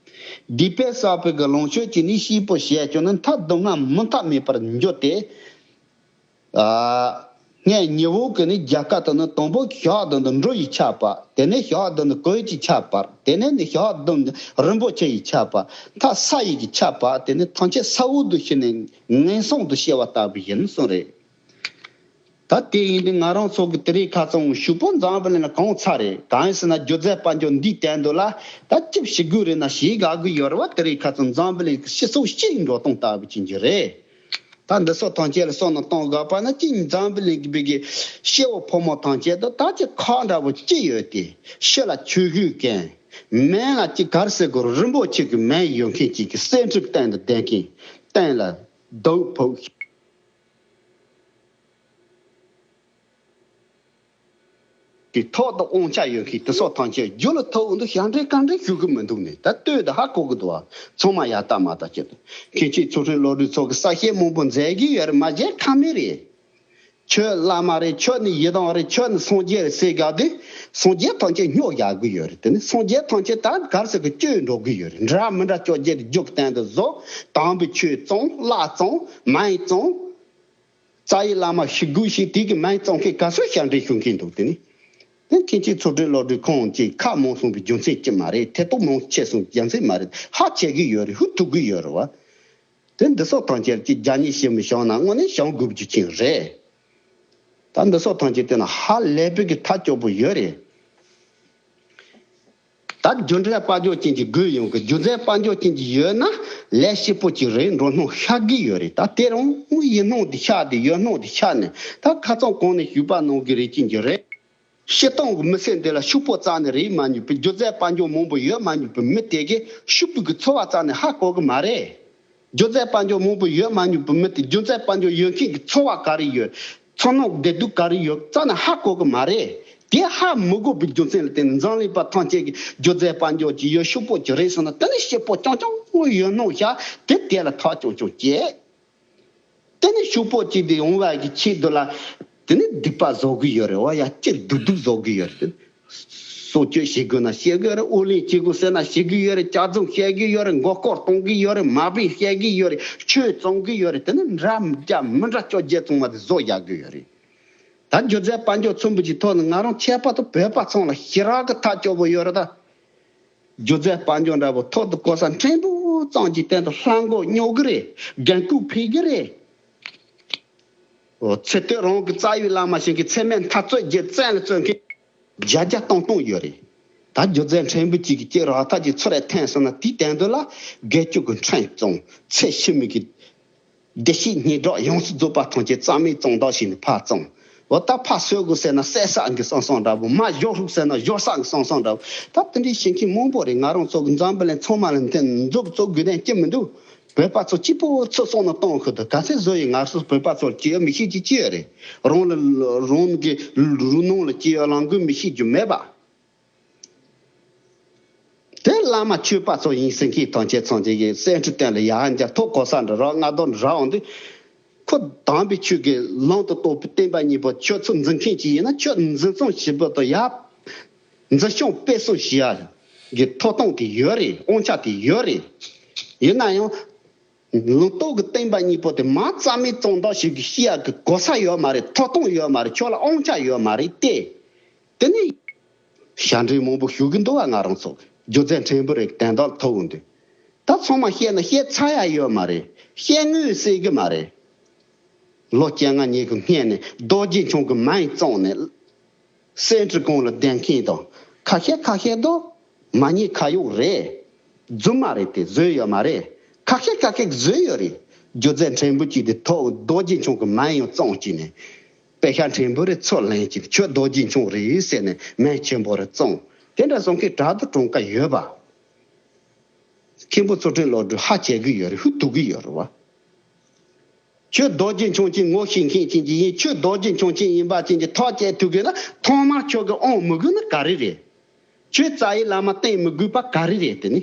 སྡིག་པ་བསགས་པའི་གི་ལོངས་སྤྱོད་ཀྱིས་ནི་སྐྱིད་པོ་བྱས་ཀྱང་ནི་མཐར་སྡུག་བསྔལ་མུ་མཐའ་མེད་པར་འགྱུར་ཏེ། ཨ། ངས་ཉི་འོག་གི་ནི་རྒྱལ་ཁབ་དང་ནི་དང་པོ་ཞག་དང་ནི་འགྲོ་ཡི་ཆ་བ། དེ་ནས་ཞག་དང་ནི་གོས་ཀྱི་ཆ་བ། དེ་ནས་ནི་ཞག་དང་ནི་རིན་པོ་ཆེ་ཡི་ཆ་བ། མཐའ་ས་ཡི་གི་ཆ་བ། དེ་ནས་ཐམས་ཅད་ས་འོག་ཏུ་ཞི་ནས་ངན་སོང་དུ་སྐྱེ་བ་ལྟ་བུ་ཡིན་གསུངས་རེད། ད་དེ་ཡིན་དུས་ང་རང་ཚོ་གི་དེ་རིང་ཁ་སང་ཕྱུག་པོ་འཛམ་བུ་གླིང་ལ་གང་ཚར་རེད། གང་ཡིན་ཟེར་ན་སྒྱུ་རྩལ་དཔལ་འབྱོར་འདིའི་སྟེང་དུ་ལ་ད་ཅི་ཞིག་དགོས་རེད་ན་ཞིག་དགའ་གི་ཡོད་རེད་བ། དེ་རིང་ཁ་སང་འཛམ་བུ་གླིང་གི་སྤྱི་ཚོགས་སྤྱིའི་འགྲོ་སྟངས་ལྟ་བུ་ཅན་གྱི་རེད། ད་འདི་ཚོ་ཐམས་ཅད་ལ་བསམ་བློ་གཏོང་དགོས་པ་ན་ཅི་འཛམ་བུ་གླིང་གི་བི་གི་སྐྱེ་བོ་ཕོ་མོ་ཐམས་ཅད་དུ་ད་ཅི་ཁག་འདྲ་བོ་ཅི་ཡོད་དེ། ཕྱི་ལ་ཆོས་ཞུ་མཁན། མན་ལ་ཅི་གར་སེ་གོ་རིན་པོ་ཆེ་གི་མན་ཡོད་མཁན་ཅིག་གི་སེམས་ཁྲིད་སྟེང་དུ་བསྡད་མཁན། སྟེང་ལ་རྡོ་ཕོག་དེ་ཐོག་ཏུ་དབང་ཆ་ཡོད་མཁན་དེ་ཚོ་ཐམས་ཅད་རྒྱུ་ལ་ཐོག་འདུག་ཞབས་འདྲེན་བཀའ་འདྲེན་ཞུ་གི་མི་འདུག་ནས་ད་ལྟོས་དང་ཧ་གོ་གི་འདུག་བ། ཚང་མ་ཡག་ལྟ་མ་ལྟ་བྱེད་དུ་མཁན་ཆེན་ཚུལ་ཁྲིམས་བློ་གྲོས་ཚོ་གི་ས་བཤད་མང་པོ་མཛད་གི་ཡོད་རེད། མ་བྱས་ཁ་མེད་རེད། ཁྱོད་བླ་མ་རེད། ཁྱོད་ནི་ཡི་དམ་རེད། ཁྱོད་ནི་སངས་རྒྱས་རེད་ཟེར་ག་དུས་སངས་རྒྱས་ཐམས་ཅད་སྨྱོ་བཞག་གི་ཡོད་རེད། དེ་ནི་སངས་རྒྱས་ཐམས་ཅད་ད་གར་ཟེར་གི་བཅོས་འགྲོ་གི་ཡོད་རེད། འདྲ་མི་འདྲ་བཅོ་བརྒྱད་རྒྱུག་སྟེང་དུ་བཟོ། དམ་པའི་ཆོས་བཙོང་། གླ་བཙོང་། མན་བཙོང་། རྩ་བའི་བླ་མ་ཞི་རྒོལ་ཞིག་དེ་གི་མན་བཙོང་མཁན་ག་ཚོད་ཞབས་འདྲེན་ཞུ་མཁན་འདུག་དེ་ནི། དེ་མཁན་ཆེན་ཚུལ་ཁྲིམས་བློ་གྲོས་ཁོང་ཅིག་ཁ་མང་སོང་བའི་རྒྱུ་མཚན་ཅི་མ་རེད། ཐེ་གཏོགས་མང་ཆེ་སོང་རྒྱུ་མཚན་མ་རེད། ཧ་ཆེ་གི་ཡོད་རེད། ཧུ་ཐུག་གི་ཡོད་རེད་བ། དེ་འདི་སོགས་ཐམས་ཅད་ཀྱི་རྒྱ་ཉིད་ཞིབ་མི་བྱང་ན་དངོས་གནས་བྱང་དགོས་རྒྱུ་ཅན་རེད། ད་འདི་སོགས་ཐམས་ཅད་དེ་ན་ཧ་ལས་པའི་གི་ཐག་ཆོད་པོ་ཡོད་རེད། ད་སྒྱུ་རྩལ་དཔལ་འབྱོར་ཅན་གྱི་དགོས་ཡོང་གི། སྒྱུ་རྩལ་དཔལ་འབྱོར་ཅན་གྱི་ཡོད་ན་ལས་སྐྱིད་པོ་ཅིག་རེད། འགྲོ་སྣང་ཤར་གི་ཡོད་རེད། ད་དེ་རང་ཡིན་སྣང་དེ་ཤར་དེ་ཡོད་སྣང་དེ་ཤར་ནས་ད་ཁ་ཚང་གང་ནས་ཞུས་པ་གནང་གི་རེད་ཅན་གྱི་རེད། སྤྱིར་བཏང་གི་མི་སེར་འདི་ལ་ཕྱུག་པོ་རྩ་ནས་རེད་མ་མྱོང་བའི། སྒྱུ་རྩལ་དཔལ་འབྱོར་མང་པོ་ཡོད་མ་མྱོང་བའི་མི་དེ་གས་ཕྱུག་པོ་གི་འཚོ་བ་རྩ་ནས་ཧ་གོ་གི་མ་རེད། སྒྱུ་རྩལ་དཔལ་འབྱོར་མང་པོ་ཡོད་མ་མྱོང་བའི་མི་དེ་སྒྱུ་རྩལ་དཔལ་འབྱོར་ཡོད་མཁན་གྱི་འཚོ་བ་ག་རེ་ཡོད། ཚོར་སྣང་བདེ་སྡུག་ག་རེ་ཡོད་རྩ་ནས་ཧ་གོ་གི་མ་རེད། དེ་ཧ་མི་གོ་བའི་རྒྱུ་མཚན་ལ་བརྟེན་ནས་འཛམ་གླིང་པ་ཐམས་ཅད་ཀྱིས་སྒྱུ་རྩལ་དཔལ་འབྱོར་གྱི་ཡོད་ཕྱུག་པོ་ཅིག་རེད་ཟེར་ན། དེ་ནི་སྐྱིད་པོ་རྐྱང་རྐྱང་ཡོད་སྣང་ཤར། དེ་དེ་ལ་ཐག་ཆོད་ཆོད་བྱེད། དེ་ནི་ཕྱུག་པོ་གཅིག་དེ་ཡོང་བ་གི་ཆེད་དུ་ལ། དེ་ནི་སྡིག་པ་བཟོ་གི་ཡོད་རེད་བ། ཡ་སྤྱིར་སྡུག་སྡུག་བཟོ་གི་ཡོད་རེད། སྲོག་གཅོད་བྱེད་དགོས་ན་བྱེད་གི་ཡོད་རེད། ཨོ་ལེན་བྱེད་དགོས་ཟེར་ན་བྱེད་གི་ཡོད་རེད། ལྕགས་རྫོང་བཤད་གི་ཡོད་རེད། མགོ་སྐོར་གཏོང་གི་ཡོད་རེད། མ་དཔེ་བཤད་གི་ཡོད་རེད། ཆོས་བཙོང་གི་ཡོད་རེད། དེ་ནི་འདྲ་མི་འདྲ་མི་འདྲ་བཅོ་བརྒྱད་བཙོང་བ་དེ་བཟོ་བཞག་གི་ཡོད་རེད། ད་སྒྱུ་རྩལ་དཔལ་འབྱོར་ཚོམ་བུ་གཅིག་ཐོག་ནས་ང་རང་ཁྱད་པར་དུ་བོད་པ་ཚང་ལ་ཞེ་དྲག་གི་ཐག་ཆོད་པོ་ཡོད་རེད་ད། སྒྱུ་རྩལ་དཔལ་འབྱོར་འདྲ་པོ་ཐོག་ཏུ་གོ་ས་ཕྲན་བུ་ཙམ་གྱི་སྟེང་དུ་ལྷ་མགོ་སྨྱོ་གི་རེད། རྒན་རྐུ་ཕུད་གི་རེད། འོ་ཚེ་སྟོད་རང་གི་རྩ་བའི་བླ་མ་ཞིག་གི་མཚན་སྨད་འཐབ་རྩོད་རྒྱུ་བཙན་ལ་བརྩོན་མཁན་བརྒྱ་བརྒྱ་སྟོང་སྟོང་ཡོད་རེད། ད་སྒྱུ་རྩལ་ཕྲན་བུ་གཅིག་གི་སྐྱེ་རག་ཐག་གི་ཚུར་རེ་འཐེན་སོང་ན། དེའི་སྟེང་དུ་ལ་དགེ་སྐྱོ་གི་ཕྲན་བཙོང་། ཚེ་ཕྱི་མའི་གི་བདེ་སྐྱིད་སྙན་གྲགས་ཡོངས་སུ་རྫོགས་པ་ཐམས་ཅད་རྩ་མེད་བཙོང་བདག་བྱས་ནས་ཕར་བཙོང་། འོ་ད་ཕར་གསོད་དགོས་ཟེར་ན་བསད་ས་གི་བསམ་བསམ་འདྲ་པོ། མར་བཞག་ཧྲུག་ཟེར་ན་བཞག་ས་གི་བསམ་བསམ་འདྲ་པོ། ད་དེ་འདྲའི་བྱེད་མཁན་མང་པོ་རེད། ང་རང་ཚོ་གི་འཛམ་བུ་གླིང་ཚང་མ་ལ་འདི་འཛུགས་བཙུགས་དགོས་དོན་ཅི་མི་འདུག་བོད་པ་ཚོ་གཅིག་པོ་ཚུར་སོང་ནས་གཏོང་ཤོག་དང་། ག་ཚད་བཟོ་ཡི་ང་ཚོ་བོད་པ་ཚོར་སྐྱེ་ཡོད་མི་ཤེས་ཀྱི་ཅི་ཡོད་རེད། རང་ལ་རང་གི་རུ་ནང་ལ་སྐྱེ་ཡོད་ལང་དགོས་མི་ཤེས་རྒྱུ་མེད་པ། དེ་བླ་མ་ཆོས་པ་ཚོ་ཡིན་ཟེར་མཁན་ཐམས་ཅད་ཚང་ཅིག་གིས་སེམས་ཁྲིད་སྟེང་ལ་ཡར་འཇགས་ཐོག་གོ་ས་འདྲ་རག་སྔ་དོར་འདྲ་འོང་དུས། ཁོ་དམ་པའི་ཆོས་ཀྱི་ལམ་དུ་གཏོགས་པའི་བསྟན་པ་གཉིས་པོ་ཆོས་ཚུལ་འཛིན་མཁན་ཅིག་ཡིན་ན། ཆོས་འཛིན་བཟུང་བྱེད་པ་དང་ཡར་འཛིན་སྐྱོང་སྤེལ་གསུམ་བྱེད་ཡ་གི་ཐོབ་ཐང་དེ་ཡོད་རེད། དབང་ཆ་དེ་ཡོད་རེད། ཡིན་ན་ཡང་ལུང་རྟོགས་ཀྱི་བསྟན་པ་གཉིས་པོ་དེ་མར་རྩ་མེད་བཙོང་བདག་ཞིག་གིས་བཤད་ཡག་གི་གོ་ས་ཡོད་མ་རེད། ཐོབ་ཐང་ཡོད་མ་རེད། ཁྱོད་ལ་དབང་ཆ་ཡོད་མ་རེད་དེ། དེ་ནི་ཞབས་འདྲེན་མང་པོ་ཞུ་གི་འདུག་བ། ང་རང་ཚོ་སྒྱུ་རྩལ་ཕྲན་བུ་རེད། དོན་དག་ཐུག་འོང་དུས་ད་ཚང་མ་བཤད་ན་བཤད་ཚར་ཡ་ཡོད་མ་རེད། བཤད་དངོས་སྲིད་གི་མ་རེད། ལོ་བཅོ་ལྔ་ཉིན་གི་སྔོན་ནས་རྡོ་རྗེ་འཆང་གི་མིང་བཙོང་ནས་སེམས་ཁྲིད་ཁང་ལ་བསྡད་མཁན་དང་། ཁ་ཤས་ཁ་ཤས་དོ་མ་ཉེས་ཁ་གཡོག་རེད། རྫུན་མ་རེད་དེ། བཟོས་ཡོད་མ་རེད། ཁ་ཤས་ཁ་ཤས་བཟོས་ཡོད་རེད། སྒྱུ་རྩལ་ཕྲན་བུ་གཅིག་དེ་ཐོག་རྡོ་རྗེ་འཆང་གི་མིང་ཡང་བཙོང་བྱས་ནས། པེ་ཤ་ཕྲན་བུ་རེ་ཚུར་ལེན་བྱས་ནས། ཁྱོད་རྡོ་རྗེ་འཆང་རེད་ཟེར་ནས་མིང་ཆེན་པོ་རེ་བཙོང་། དེ་འདྲ་བཟོ་མཁན་དྲག་ཏུ་གྲངས་ཀ་ཡོད་པ། མཁན་པོ་ཚུལ་ཁྲིམས་བློ་གྲོས་ཧ་ཅང་གི་ཡོད་རེད། ཧུ་ཐུག་གི་ཡོད་རེད་བ། ཁྱོད་རྡོ་རྗེ་འཆང་ཅན་ངོ་ཤེས་མཁན་ཅན་གྱི་ཡིན། ཁྱོད་རྡོ་རྗེ་འཆང་ཅན་ཡིན་པ་ཅན་གྱི་ཐག་བཅད་ཐུབ་དགོས་ན། ཐོག་མར་ཁྱོད་ཀྱི་དབང་མི་དགོས་ན་ག་རེ་རེད། ཁྱོད་རྩ་བའི་བླ་མ་བསྟེན་མི་དགོས་པ་ག་རེ་རེད། དེ་ནི་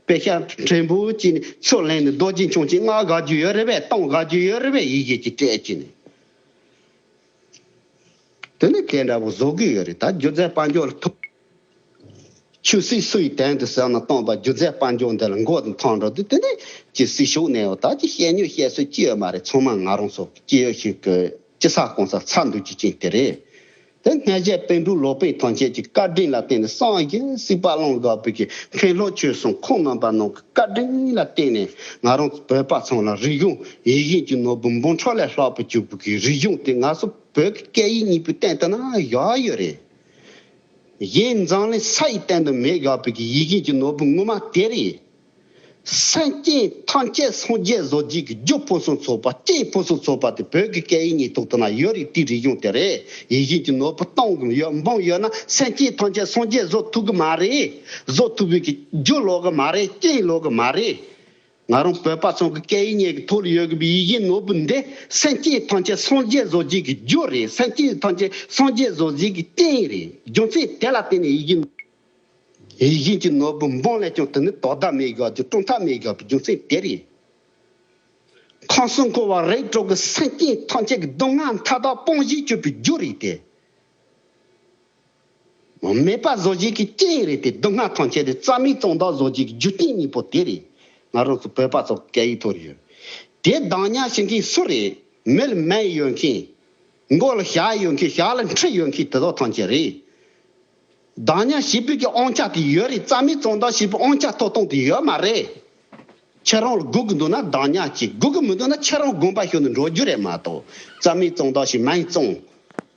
པེ་ཤ་ཕྲན་བུ་གཅིག་ནི་ཚུར་ལེན་ནས་རྡོ་རྗེ་འཆང་ཅན་མངགས་དགའ་རྒྱུ་ཡོད་རེད་པས། གཏོང་དགའ་རྒྱུ་ཡོད་རེད་པས། ཡི་གེ་གཅིག་སྤྲད་བྱས་ནས། དེ་ནི་གན་འདྲ་པོ་བཟོ་གི་ཡོད་རེད། ད་སྒྱུ་རྩལ་དཔལ་འབྱོར་ལ་ཐུག་ཆོས་སྲིད་སུའི་དོན་དུ་ཟེར་ན་སྟོང་པ། སྒྱུ་རྩལ་དཔལ་འབྱོར་འདི་ལ་མགོ་འཐོམ་འགྲོ་དུས། དེ་ནས་ཀྱི་སྲིད་ཕྱོགས་ནས་འོ་ད་ཀྱི་བཤད་ཉོ་བཤད་སྲོལ་ཅི་ཡོད་མ་རེད། ཚང་མ་ང་རང་ཚོ་སྐྱེ་ཡོད་ཞིག་གི་ ཅི་ས་གང་ས་ཚ་འདུག་ཅི་ཅིང་དེ་རེད། དེ་སྔ་རྗེས་པཎ་གྲུབ་ལོ་པཎ་ཐམས་ཅད་ཀྱི་བཀའ་དྲིན་ལ་བརྟེན་ནས་སངས་རྒྱས་སྲིད་པ་ལོངས་དགའ་བོད་ཀྱི་མཁན་སློབ་ཆོས་གསུམ་ཁོང་རྣམ་པ་རྣམས་ཀྱི་བཀའ་དྲིན་ལ་བརྟེན་ནས་ང་རང་བོད་པ་ཚང་ལ་རིག་གཞུང་ཡིད་བཞིན་གྱི་ནོར་བུ་འབུམ་ཕྲག་ལས་ལྷག་པའི་གྱུར་པའི་གི་རིག་གཞུང་དེ་ང་ཚོ་བོད་ཀྱི་སྐད་ཡིག་གཉིས་པོའི་སྟེང་དུ་ན་བཞག་ཡོད་རེད། གཞན་འཛམ་གླིང་ས་ཡི་སྟེང་དུ་མེད་བཞག་པའི་གི་ཡིད་བཞིན་གྱི་ནོར་བུ་ངོ་མ་དེ་རེད། སེམས་ཅན་ཐམས་ཅད་སངས་རྒྱས་བཟོ་བྱེད་ཀྱི་རྒྱུ་ཕུན་སུམ་ཚོགས་པ་རྐྱེན་ཕུན་སུམ་ཚོགས་པ་དེ་བོད་ཀྱི་སྐད་ཡིག་གཉིས་ཐོག་ཏུ་ན་ཡོད་རེད། དེའི་རིག་གཞུང་དེ་རེད། ཡིད་བཞིན་གྱི་ནོར་བུ་སྟོང་གི་ཡོད་འབུམ་ཡོད་ན་སེམས་ཅན་ཐམས་ཅད་སངས་རྒྱས་བཟོ་ཐུབ་ཀྱི་མ་རེད། བཟོ་ཐུབ་པའི་གི་རྒྱུ་ལོག་གི་མ་རེད། རྐྱེན་ལོག་གི་མ་རེད། ང་རང་བོད་པ་ཚང་གི་སྐད་ཡིག་གཉིས་ཀྱི་ཐོག་ལ་ཡོད་དགོས་པའི་ཡིད་བཞིན་ནོར་བུ་འདི་སེམས་ཅན་ཐམས་ཅད་སངས་རྒྱས་བཟོ་བྱེད་ཀྱི་རྒྱུ་རེད། སེམས་ཅན་ཐམས་ཅད་སངས་རྒྱས་བཟོ་བྱེད་ཀྱི་རྐྱེན་རེད། རྒྱུ་མཚན་དེ་ལ་བརྟེན་ནས་ཡིད་བཞིན་ཡིད་བཞིན་གྱི་ནོར་བུ་འབུམ་ལས་ཀྱང་དེ་ནི་དོ་ཟླ་མེད་དགོས་རྒྱུ་གྲུབ་མཐའ་མེད་དགོས་པའི་རྒྱུ་མཚན་དེ་རེད། ཁམས་གསུམ་འཁོར་བ་རིགས་དྲུག་གི་སེམས་ཅན་ཐམས་ཅད་ཀྱི་སྡུག་བསྔལ་མཐའ་དག་སྤོང་བྱེད་གྱུར་པའི་རྒྱུ་རེད་དེ། མེད་པ་བཟོ་བྱེད་ཀྱི་རྐྱེན་རེད་དེ། སྡུག་བསྔལ་ཐམས་ཅད་དེ་རྩ་མེད་གཙང་དག་བཟོ་བྱེད་ཀྱི་རྒྱུ་རྐྱེན་གཉིས་པོ་དེ་རེད། ང་རང་ཚོ་བོད་པ་ཚོ་སྐད་ཡིག་ཐོག་ཡོད། དེ་གདམས་ངག་ཤེས་མཁན་སུ་རེད། མི་ལ་སྨན་ཡོད་མཁན། མགོ་ལ་ཞྭ་ཡོད་མཁན། ཞྭ་ལ་འཁྲིད་ཡོད་མཁན་དེ་དག་ཐམས་ཅད་རེད། གདམས་ངག་ཞེས་པའི་གི་དབང་ཆ་དེ་ཡོད་རེད། རྩ་མེད་གཙང་དག་ཞེས་པའི་དབང་ཆ་ཐོབ་སྟངས་དེ་ཡོད་མ་རེད། ཁྱེད་རང་ལ་དགོས་ཀྱི་འདུག་ན་གདམས་ངག་ཅིག་དགོས་ཀྱི་མི་འདུག་ན་ཁྱེད་རང་དགོངས་པ་ཞུ་ནས་འགྲོ་རྒྱུ་རེད་མ་གཏོགས། རྩ་མེད་གཙང་དག་ཞེས་སྨན་གཙང་།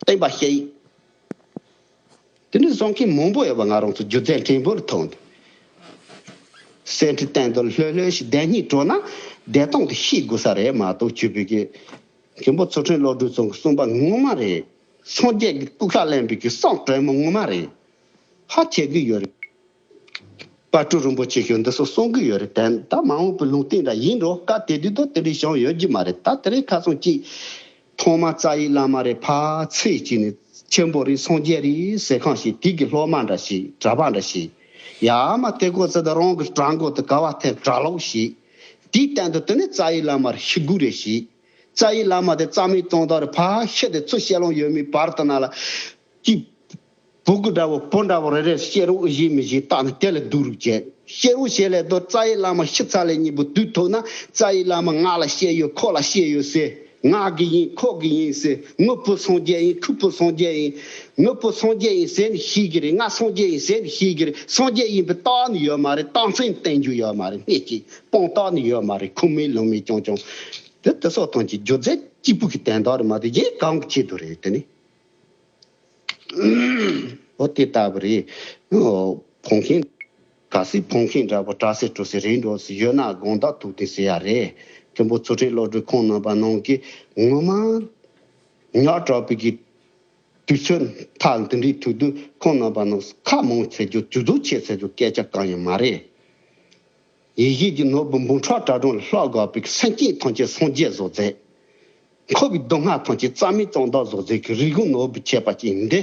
བསྟན་པ་ཞེ་ཡིག་དེ་འདྲ་བཟོ་མཁན་མང་པོ་ཡོད་པ་ང་རང་ཚོ་སྒྱུ་རྩལ་ཕྲན་བུ་ལ་ཐོགས་འདུག་གསེར་ཁྲི་སྟེང་དུ་ལྷོད་ལྷོད་ཞིག་བསྡད་སྙིང་བྲོ་ན་བསྡད་སྟངས་དེ་ཤེས་དགོས་ས་རེད་མ་གཏོགས། ཆོས་པའི་གི་མཁན་པོ་ཚུལ་ཁྲིམས་བློ་གྲོས་ཚང་གི་གསུངས་པ་ངོ་མ་རེད། སངས་རྒྱས་ཀྱི་སྐུ་ཁ་ལེན་པའི་གི་བསམ་དྲང་མོ་ངོ་མ་རེད། ཧ་ཁྱེད་ཀྱི་ཡོད་རེད། དཔལ་སྤྲུལ་རིན་པོ་ཆེ་ཞུ་འདི་ཚོ་གསུང་གི་ཡོད་རེད་དེ། ད་མ་འོངས་པའི་ལུང་བསྟན་འདྲ་ཡིན་འགྲོ། སྐབས་དེ་དུས་དུ་དེ་འདྲའི་བྱུང་ཡོད་རྒྱུ་མ་རེད། ད་དེ་རིང་ཁ་སང་གཅིག་ཐོག་མ་རྩ་བའི་བླ་མ་རེད། ཕར་ཚེས་གཅིག་ནས་ཆེན་པོ་རེད། སངས་རྒྱས་རེད་ཟེར་ཁང་ཞིག་དེ་གི་སློབ་མ་འདྲ་ཞིག་གྲྭ་པ་འདྲ་ཞིག་ཡ་མ་དེ་ཀོ་ཚེ་ད་རང་གི་གྲྭ་མགོ་དུ་ག་བ་ཐེབས་གྲྭ་ལོག་ཞིག་དེའི་སྟེང་དུ་དེ་ནས་རྩ་བའི་བླ་མ་རེད་ཤི་དགོས་རེད་ཞིག་རྩ་བའི་བླ་མ་དེ་རྩ་མེད་གཙང་དག་རེད། ཕར་ཤི་དེ་ཚུར་བཤད་ལོང་ཡོད་མེད་བར་དུ་ན་ལ་གཅིག་བུ་གུ་འདྲ་བོ་བུ་འདྲ་བོ་རེ་རེ་བཤད་རོགས་བཞེས་མི་བཞེས་བལྟ་ན་དེ་ལ་སྡུག་རུ་བྱས། བཤད་རོགས་བྱས་ལས་དོ་རྩ་བའི་བླ་མ་ཤི་ཚར་ལས་གཉིས་པོ་དུས་ཐོག་ན་རྩ་བའི་བླ་མ་ང་ལ་བཤད་ཡོད་ཁོ་ལ་བཤད་ཡོད་ཟེར། ང་གི་ཡིན་ཁོ་གི་ཡིན་ཟེར། ངའི་བུ་སངས་རྒྱས་ཡིན། ཁོའི་བུ་སངས་རྒྱས་ཡིན། ངའི་བུ་སངས་རྒྱས་ཡིན་ཟེར་ནས་ཤི་གི་རེད། ང་སངས་རྒྱས་ཡིན་ཟེར་ནས་ཤི་གི་རེད། སངས་རྒྱས་ཡིན་པའི་རྟགས་ནི་ཡོད་མ་རེད། རྟགས་མཚན་བསྟན་རྒྱུ་ཡོད་མ་རེད། སྣེ་གཅིག་སྤང་རྟགས་ནི་ཡོད་མ་རེད། ཁུངས་མེད་ལུང་མེད་རྐྱང་རྐྱང་། དེ་དེ་སོགས་ཐམས་ཅད་སྒྱུ་རྩལ་གཅིག་པུ་གི་དོན་དག་རེད་མ་གཏོགས་གཞན་གང་གི་ཆེད་དུ་རེད་དེ་ནི། འོ་དེ་ལྟ་བུ་རེད། ཕོངས་མཁན། གལ་སྲིད་ཕོངས་མཁན་འདྲ་པོ་གྲྭ་ཟེར་གྲོ་ཟེར་རེད་འགྲོ་ཟེར་ཡོད་ན་དགོངས་དག་ཐུགས་བདེན་ཟེར་ཡ་རེད། མཁན་པོ་ཚུལ་ཁྲིམས་བློ་གྲོས་ཁོང་རྣམ་པ་ནང་གི་ངོ་མ་ཉག་དྲག་པའི་གི་དུས་ཚོད་མཐའ་འདི་འདྲའི་ཐུག་དུས་ཁོང་རྣམ་པ་ནང་ཁ་མང་ཚེ་རྒྱུ་ཇུས་གཏོགས་ཆེ་ཚེ་རྒྱུ་སྐད་ཆ་གང་ཡང་མ་རེད། ཡིད་བཞིན་གྱི་ནོར་བུ་འབུམ་ཕྲག་དྲ་གྲོང་ལ་ལྷག་དགོས་པའི་སེམས་ཅན་ཐམས་ཅད་སངས་རྒྱས་བཟོ་མཛད། འཁོར་བའི་སྡུག་བསྔལ་ཐམས་ཅད་རྩ་མེད་གཙང་དག་བཟོ་མཛད་ཀྱི་རིག་གཞུང་ནོར་བུ་ཁྱད་པར་ཅན་འདི།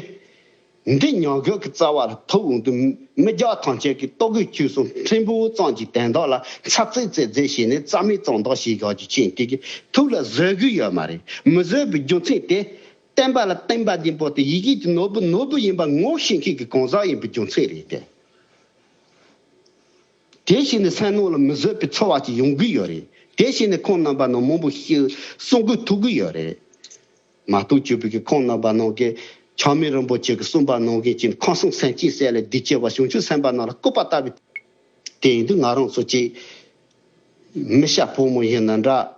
འདི་མྱང་གོ་གི་རྩ་བ་ལ་ཐུག་འོང་དུས་མི་རྒྱ་ཐམས་ཅད་ཀྱི་ལྟོ་གོས་ཆོས་གསུམ་ཕྲན་བུ་ཙམ་གྱི་དོན་དག་ལ་འཚབ་འཚུབ་རྩེ་རྩེ་བྱས་ནས་རྩ་མེད་གཙང་དག་བྱེད་དགོས་ཀྱི་ཆེད་དེ་གི་ཐུགས་ལ་བཟོད་གི་ཡོད་མ་རེད། མི་བཟོད་པའི་རྒྱུ་མཚན་དེ། བསྟན་པ་ལ་བརྟེན་པ་ཡིན་པོ་དེ་ཡིད་བཞིན་གྱི་ནོར་བུ་ནོར་བུ་ཡིན་པ་ངོ་ཤེས་མཁན་གྱི་གང་ཟག་ཡིན་པའི་རྒྱུ་མཚན་རེད་དེ། དེ་བཞིན་ནི་སེམས་ནང་ལ་མི་བཟོད་པའི་ཚོར་བ་ཅིག་ཡོང་གི་ཡོད་རེད། དེ་བཞིན་ནི་ཁོང་རྣམ་པ་ནང་མང་པོ་ཞིག་གསུང་གི་ཐུག་གི་ཡོད་རེད། མ་གཏོགས་བཅོས་པའི་གི་ཁོང་རྣམ་པ་ནང་གི་ཆགས་མེད་རིན་པོ་ཆེ་གི་གསུངས་པ་ནང་བཞིན་གྱི་ཁམས་གསུམ་སེམས་ཅན་བསད་ལས་སྡིག་ཆེ་བ་བྱང་ཆུབ་སེམས་དཔའ་རྣམས་ལ་བསྐུལ་བ་ལྟ་བུའི། དེ་ཡིན་དུས་ང་རང་ཚོ་ཅིག་མི་སྐྱ་ཕོ་མོ་ཡིན་ན་འདྲ།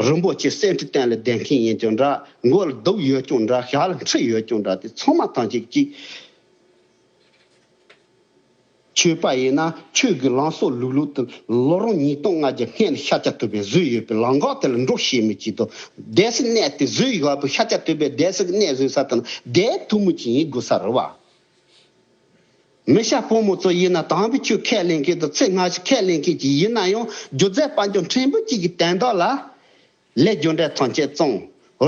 རིན་པོ་ཆེ་གསེར་ཁྲི་སྟེང་ལ་བསྡད་མཁན་ཡིན་ཀྱང་འདྲ། མགོ་ལ་གདུགས་ཡོད་ཀྱང་འདྲ། ཞྭ་ལ་འཁྲིད་ཡོད་ཀྱང་འདྲ། དེ་ཚང་མ་ཐམས་ཅད་ཅིག་ཆོས་པ་ཡིན་ན་ཆོས་ཀྱི་ལམ་སྲོལ་ལུགས་ལུགས་དུ་ལོ་རིམ་ཉིས་སྟོང་ལྔ་བརྒྱ་སྔོན་ལ་ཤཱཀྱ་ཐུབ་པས་བཟོས་ཡོད་པའི་ལམ་ཁ་དེ་ལ་འགྲོ་ཤེས་མི་གཅིག་དང་སྡོད་སའི་གནས་དེ་བཟོས་ཡོད་པའི་ཤཱཀྱ་ཐུབ་པས་སྡོད་སའི་གནས་བཟོས་ས་དེ་ན་བསྡད་ཐུབ་མུས་ཅིག་ཡིན་དགོས་ས་རེད་བ། མི་སྐྱ་ཕོ་མོ་ཚོ་ཡིན་ན་དམ་པའི་ཆོས་ཁས་ལེན་མཁན་དང་ཚེ་སྔ་ཕྱི་ཁས་ལེན་མཁན་ཅིག་ཡིན་ན་ཡང་སྒྱུ་རྩལ་དཔལ་འབྱོར་ཕྲན་བུ་གཅིག་གི་དོན་དག་ལ། ལས་རྒྱུ་འབྲས་ཐམས་ཅད་བཙོང་།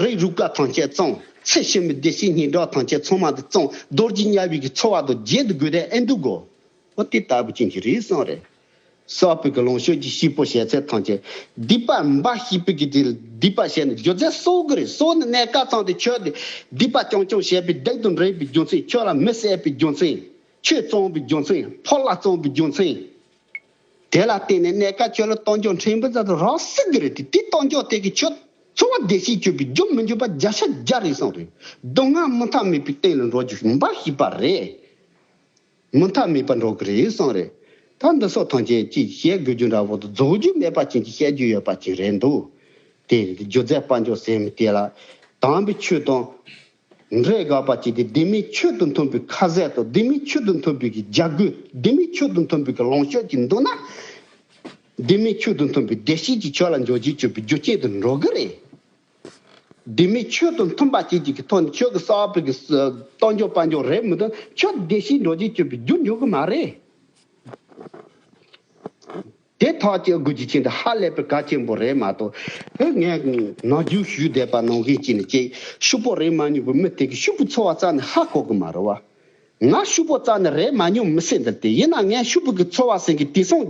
རིགས་རུས་ཀ་ཐམས་ཅད་བཙོང་། ཚེ་ཕྱི་མའི་བདེ་སྐྱིད་སྙིང་རྗེ་ཐམས་ཅད་ཚང་མ་དེ་བཙོང་། རྡོ་རྗེ་དམྱལ་བའི་གི་འཚོ་བ་དང་བརྗེད་དུ་དགོས་དེ་ཨེ་འདུག་གོ། འོ་དེ་ལྟ་བུ་ཅན་གྱི་རིགས་སམ་རེད། བསགས་པའི་གི་ལོངས་སྤྱོད་ཀྱི་སྐྱིད་པོ་བྱས་ཚད་ཐམས་ཅད་སྡིག་པ་འབའ་ཞིག་པའི་གི་དེ་སྡིག་པ་བྱས་ནས་སྒྱུ་རྩལ་གསོག་གི་རེད། གསོག་ནས་གནས་སྐབས་ཙམ་དུ་ཁྱོད་དེ་སྡིག་པ་རྐྱང་རྐྱང་བྱས་པའི་སྡིག་དང་འབྲེལ་བའི་རྒྱུ་མཚན། ཁྱོད་ལ་མི་བསད་པའི་རྒྱུ་མཚན། ཆོས་བཙོང་བའི་རྒྱུ་མཚན། ཕོ་ལྷ་བཙོང་བའི་རྒྱུ་མཚན། དེ་ལ་བརྟེན་ནས་གནས་སྐབས་ཁྱོད་ལ་གཏོང་རྒྱུ་ཕྲན་བུ་ཙམ་དུ་རག་སྲིད་གི་རེད་དེ། དེ་གཏོང་རྒྱུ་དེ་གི་ཁྱོད་ འཚོ་བ་བདེ་སྐྱིད་སྤྱོད་པའི་རྒྱུ་མི་འགྱུར་བ་བརྒྱ་ཆ་བརྒྱ་རེད་གསུངས་རེད། སྡུག་བསྔལ་མུ་མཐའ་མེད་པའི་སྟེང་ལ་འགྲོ་རྒྱུ་འབའ་ཞིག་པ་རེད། མུ་མཐའ་མེད་པར་འགྲོ་གི་རེད་གསུངས་རེད། ད་འདི་སོགས་ཐམས་ཅད་ཅིག་བཤད་དགོས་རྒྱུ་འདྲ་བོ་དང་རྫོགས་རྒྱུ་མེད་པ་ཅན་གྱི་བཤད་རྒྱུ་ཡོད་པ་ཅིག་རེད་འདུག་དེ་རེད། སྒྱུ་རྩལ་དཔལ་འབྱོར་ཟེར་མི་དེ་ལ་དམ་པའི་ཆོས་དང་འབྲེལ་དགོས་པ་ཅིག་དེ་ལྡན་མིན་ཆོས་དང་མཐུན་པའི་ཁ་ཟས་དང་ལྡན་མིན་ཆོས་དང་མཐུན་པའི་གི་བྱ་རྒོད་ལྡན་མིན་ཆོས་དང་མཐུན་པའི་གི་ལོངས་སྤྱོད་ཅིག་འདུག་ན། ལྡན་མིན་ཆོས་དང་མཐུན་པའི་བདེ་སྐྱིད་ཀྱི་ཆོས་ལ་འགྱུར་བཅོས་བྱེད་པའི་རྒྱུ་རྐྱེན་དུ་འགྲོ་གི་རེད། ལྡན་མིན་ཆོས་དང་མཐུན་པ་ཅིག་ཅིག་གི་ཐོག་ནས་ཆོས་ཀྱི་གསར་པའི་གི་གཏོང་རྒྱུ་དཔལ་འབྱོར་རེད་མི་འདུག་ཆོས་བདེ་སྐྱིད་འགྲོ་བཅོས་བྱེད་པའི་རྒྱུ་འགྱུར་གི་མ་རེད། དེ་ཐག་གཅོད་དགོས་རྒྱུ་ཅན་དེ་ཧ་ལས་པའི་གལ་ཆེན་པོ་རེད་མ་གཏོགས། ཨེ་ངས་ནམ་རྒྱུན་ཞུས་བསྡད་པ་ནང་བཞིན་བྱས་ནས་ཅིག་ཕྱུག་པོ་རེད་མ་མྱོང་བའི་མི་དེ་གི་ཕྱུག་པོའི་འཚོ་བ་རྩ་ནས་ཧ་གོ་གི་མ་རེད་བ། ང་ཕྱུག་པོ་རྩ་ནས་རེད་མ་མྱོང་མི་སེམས་འདི་དེ་ཡིན་ན་ངས་ཕྱུག་པོ་གི་འཚོ་བ་ཟེར་གི་དེང་སང་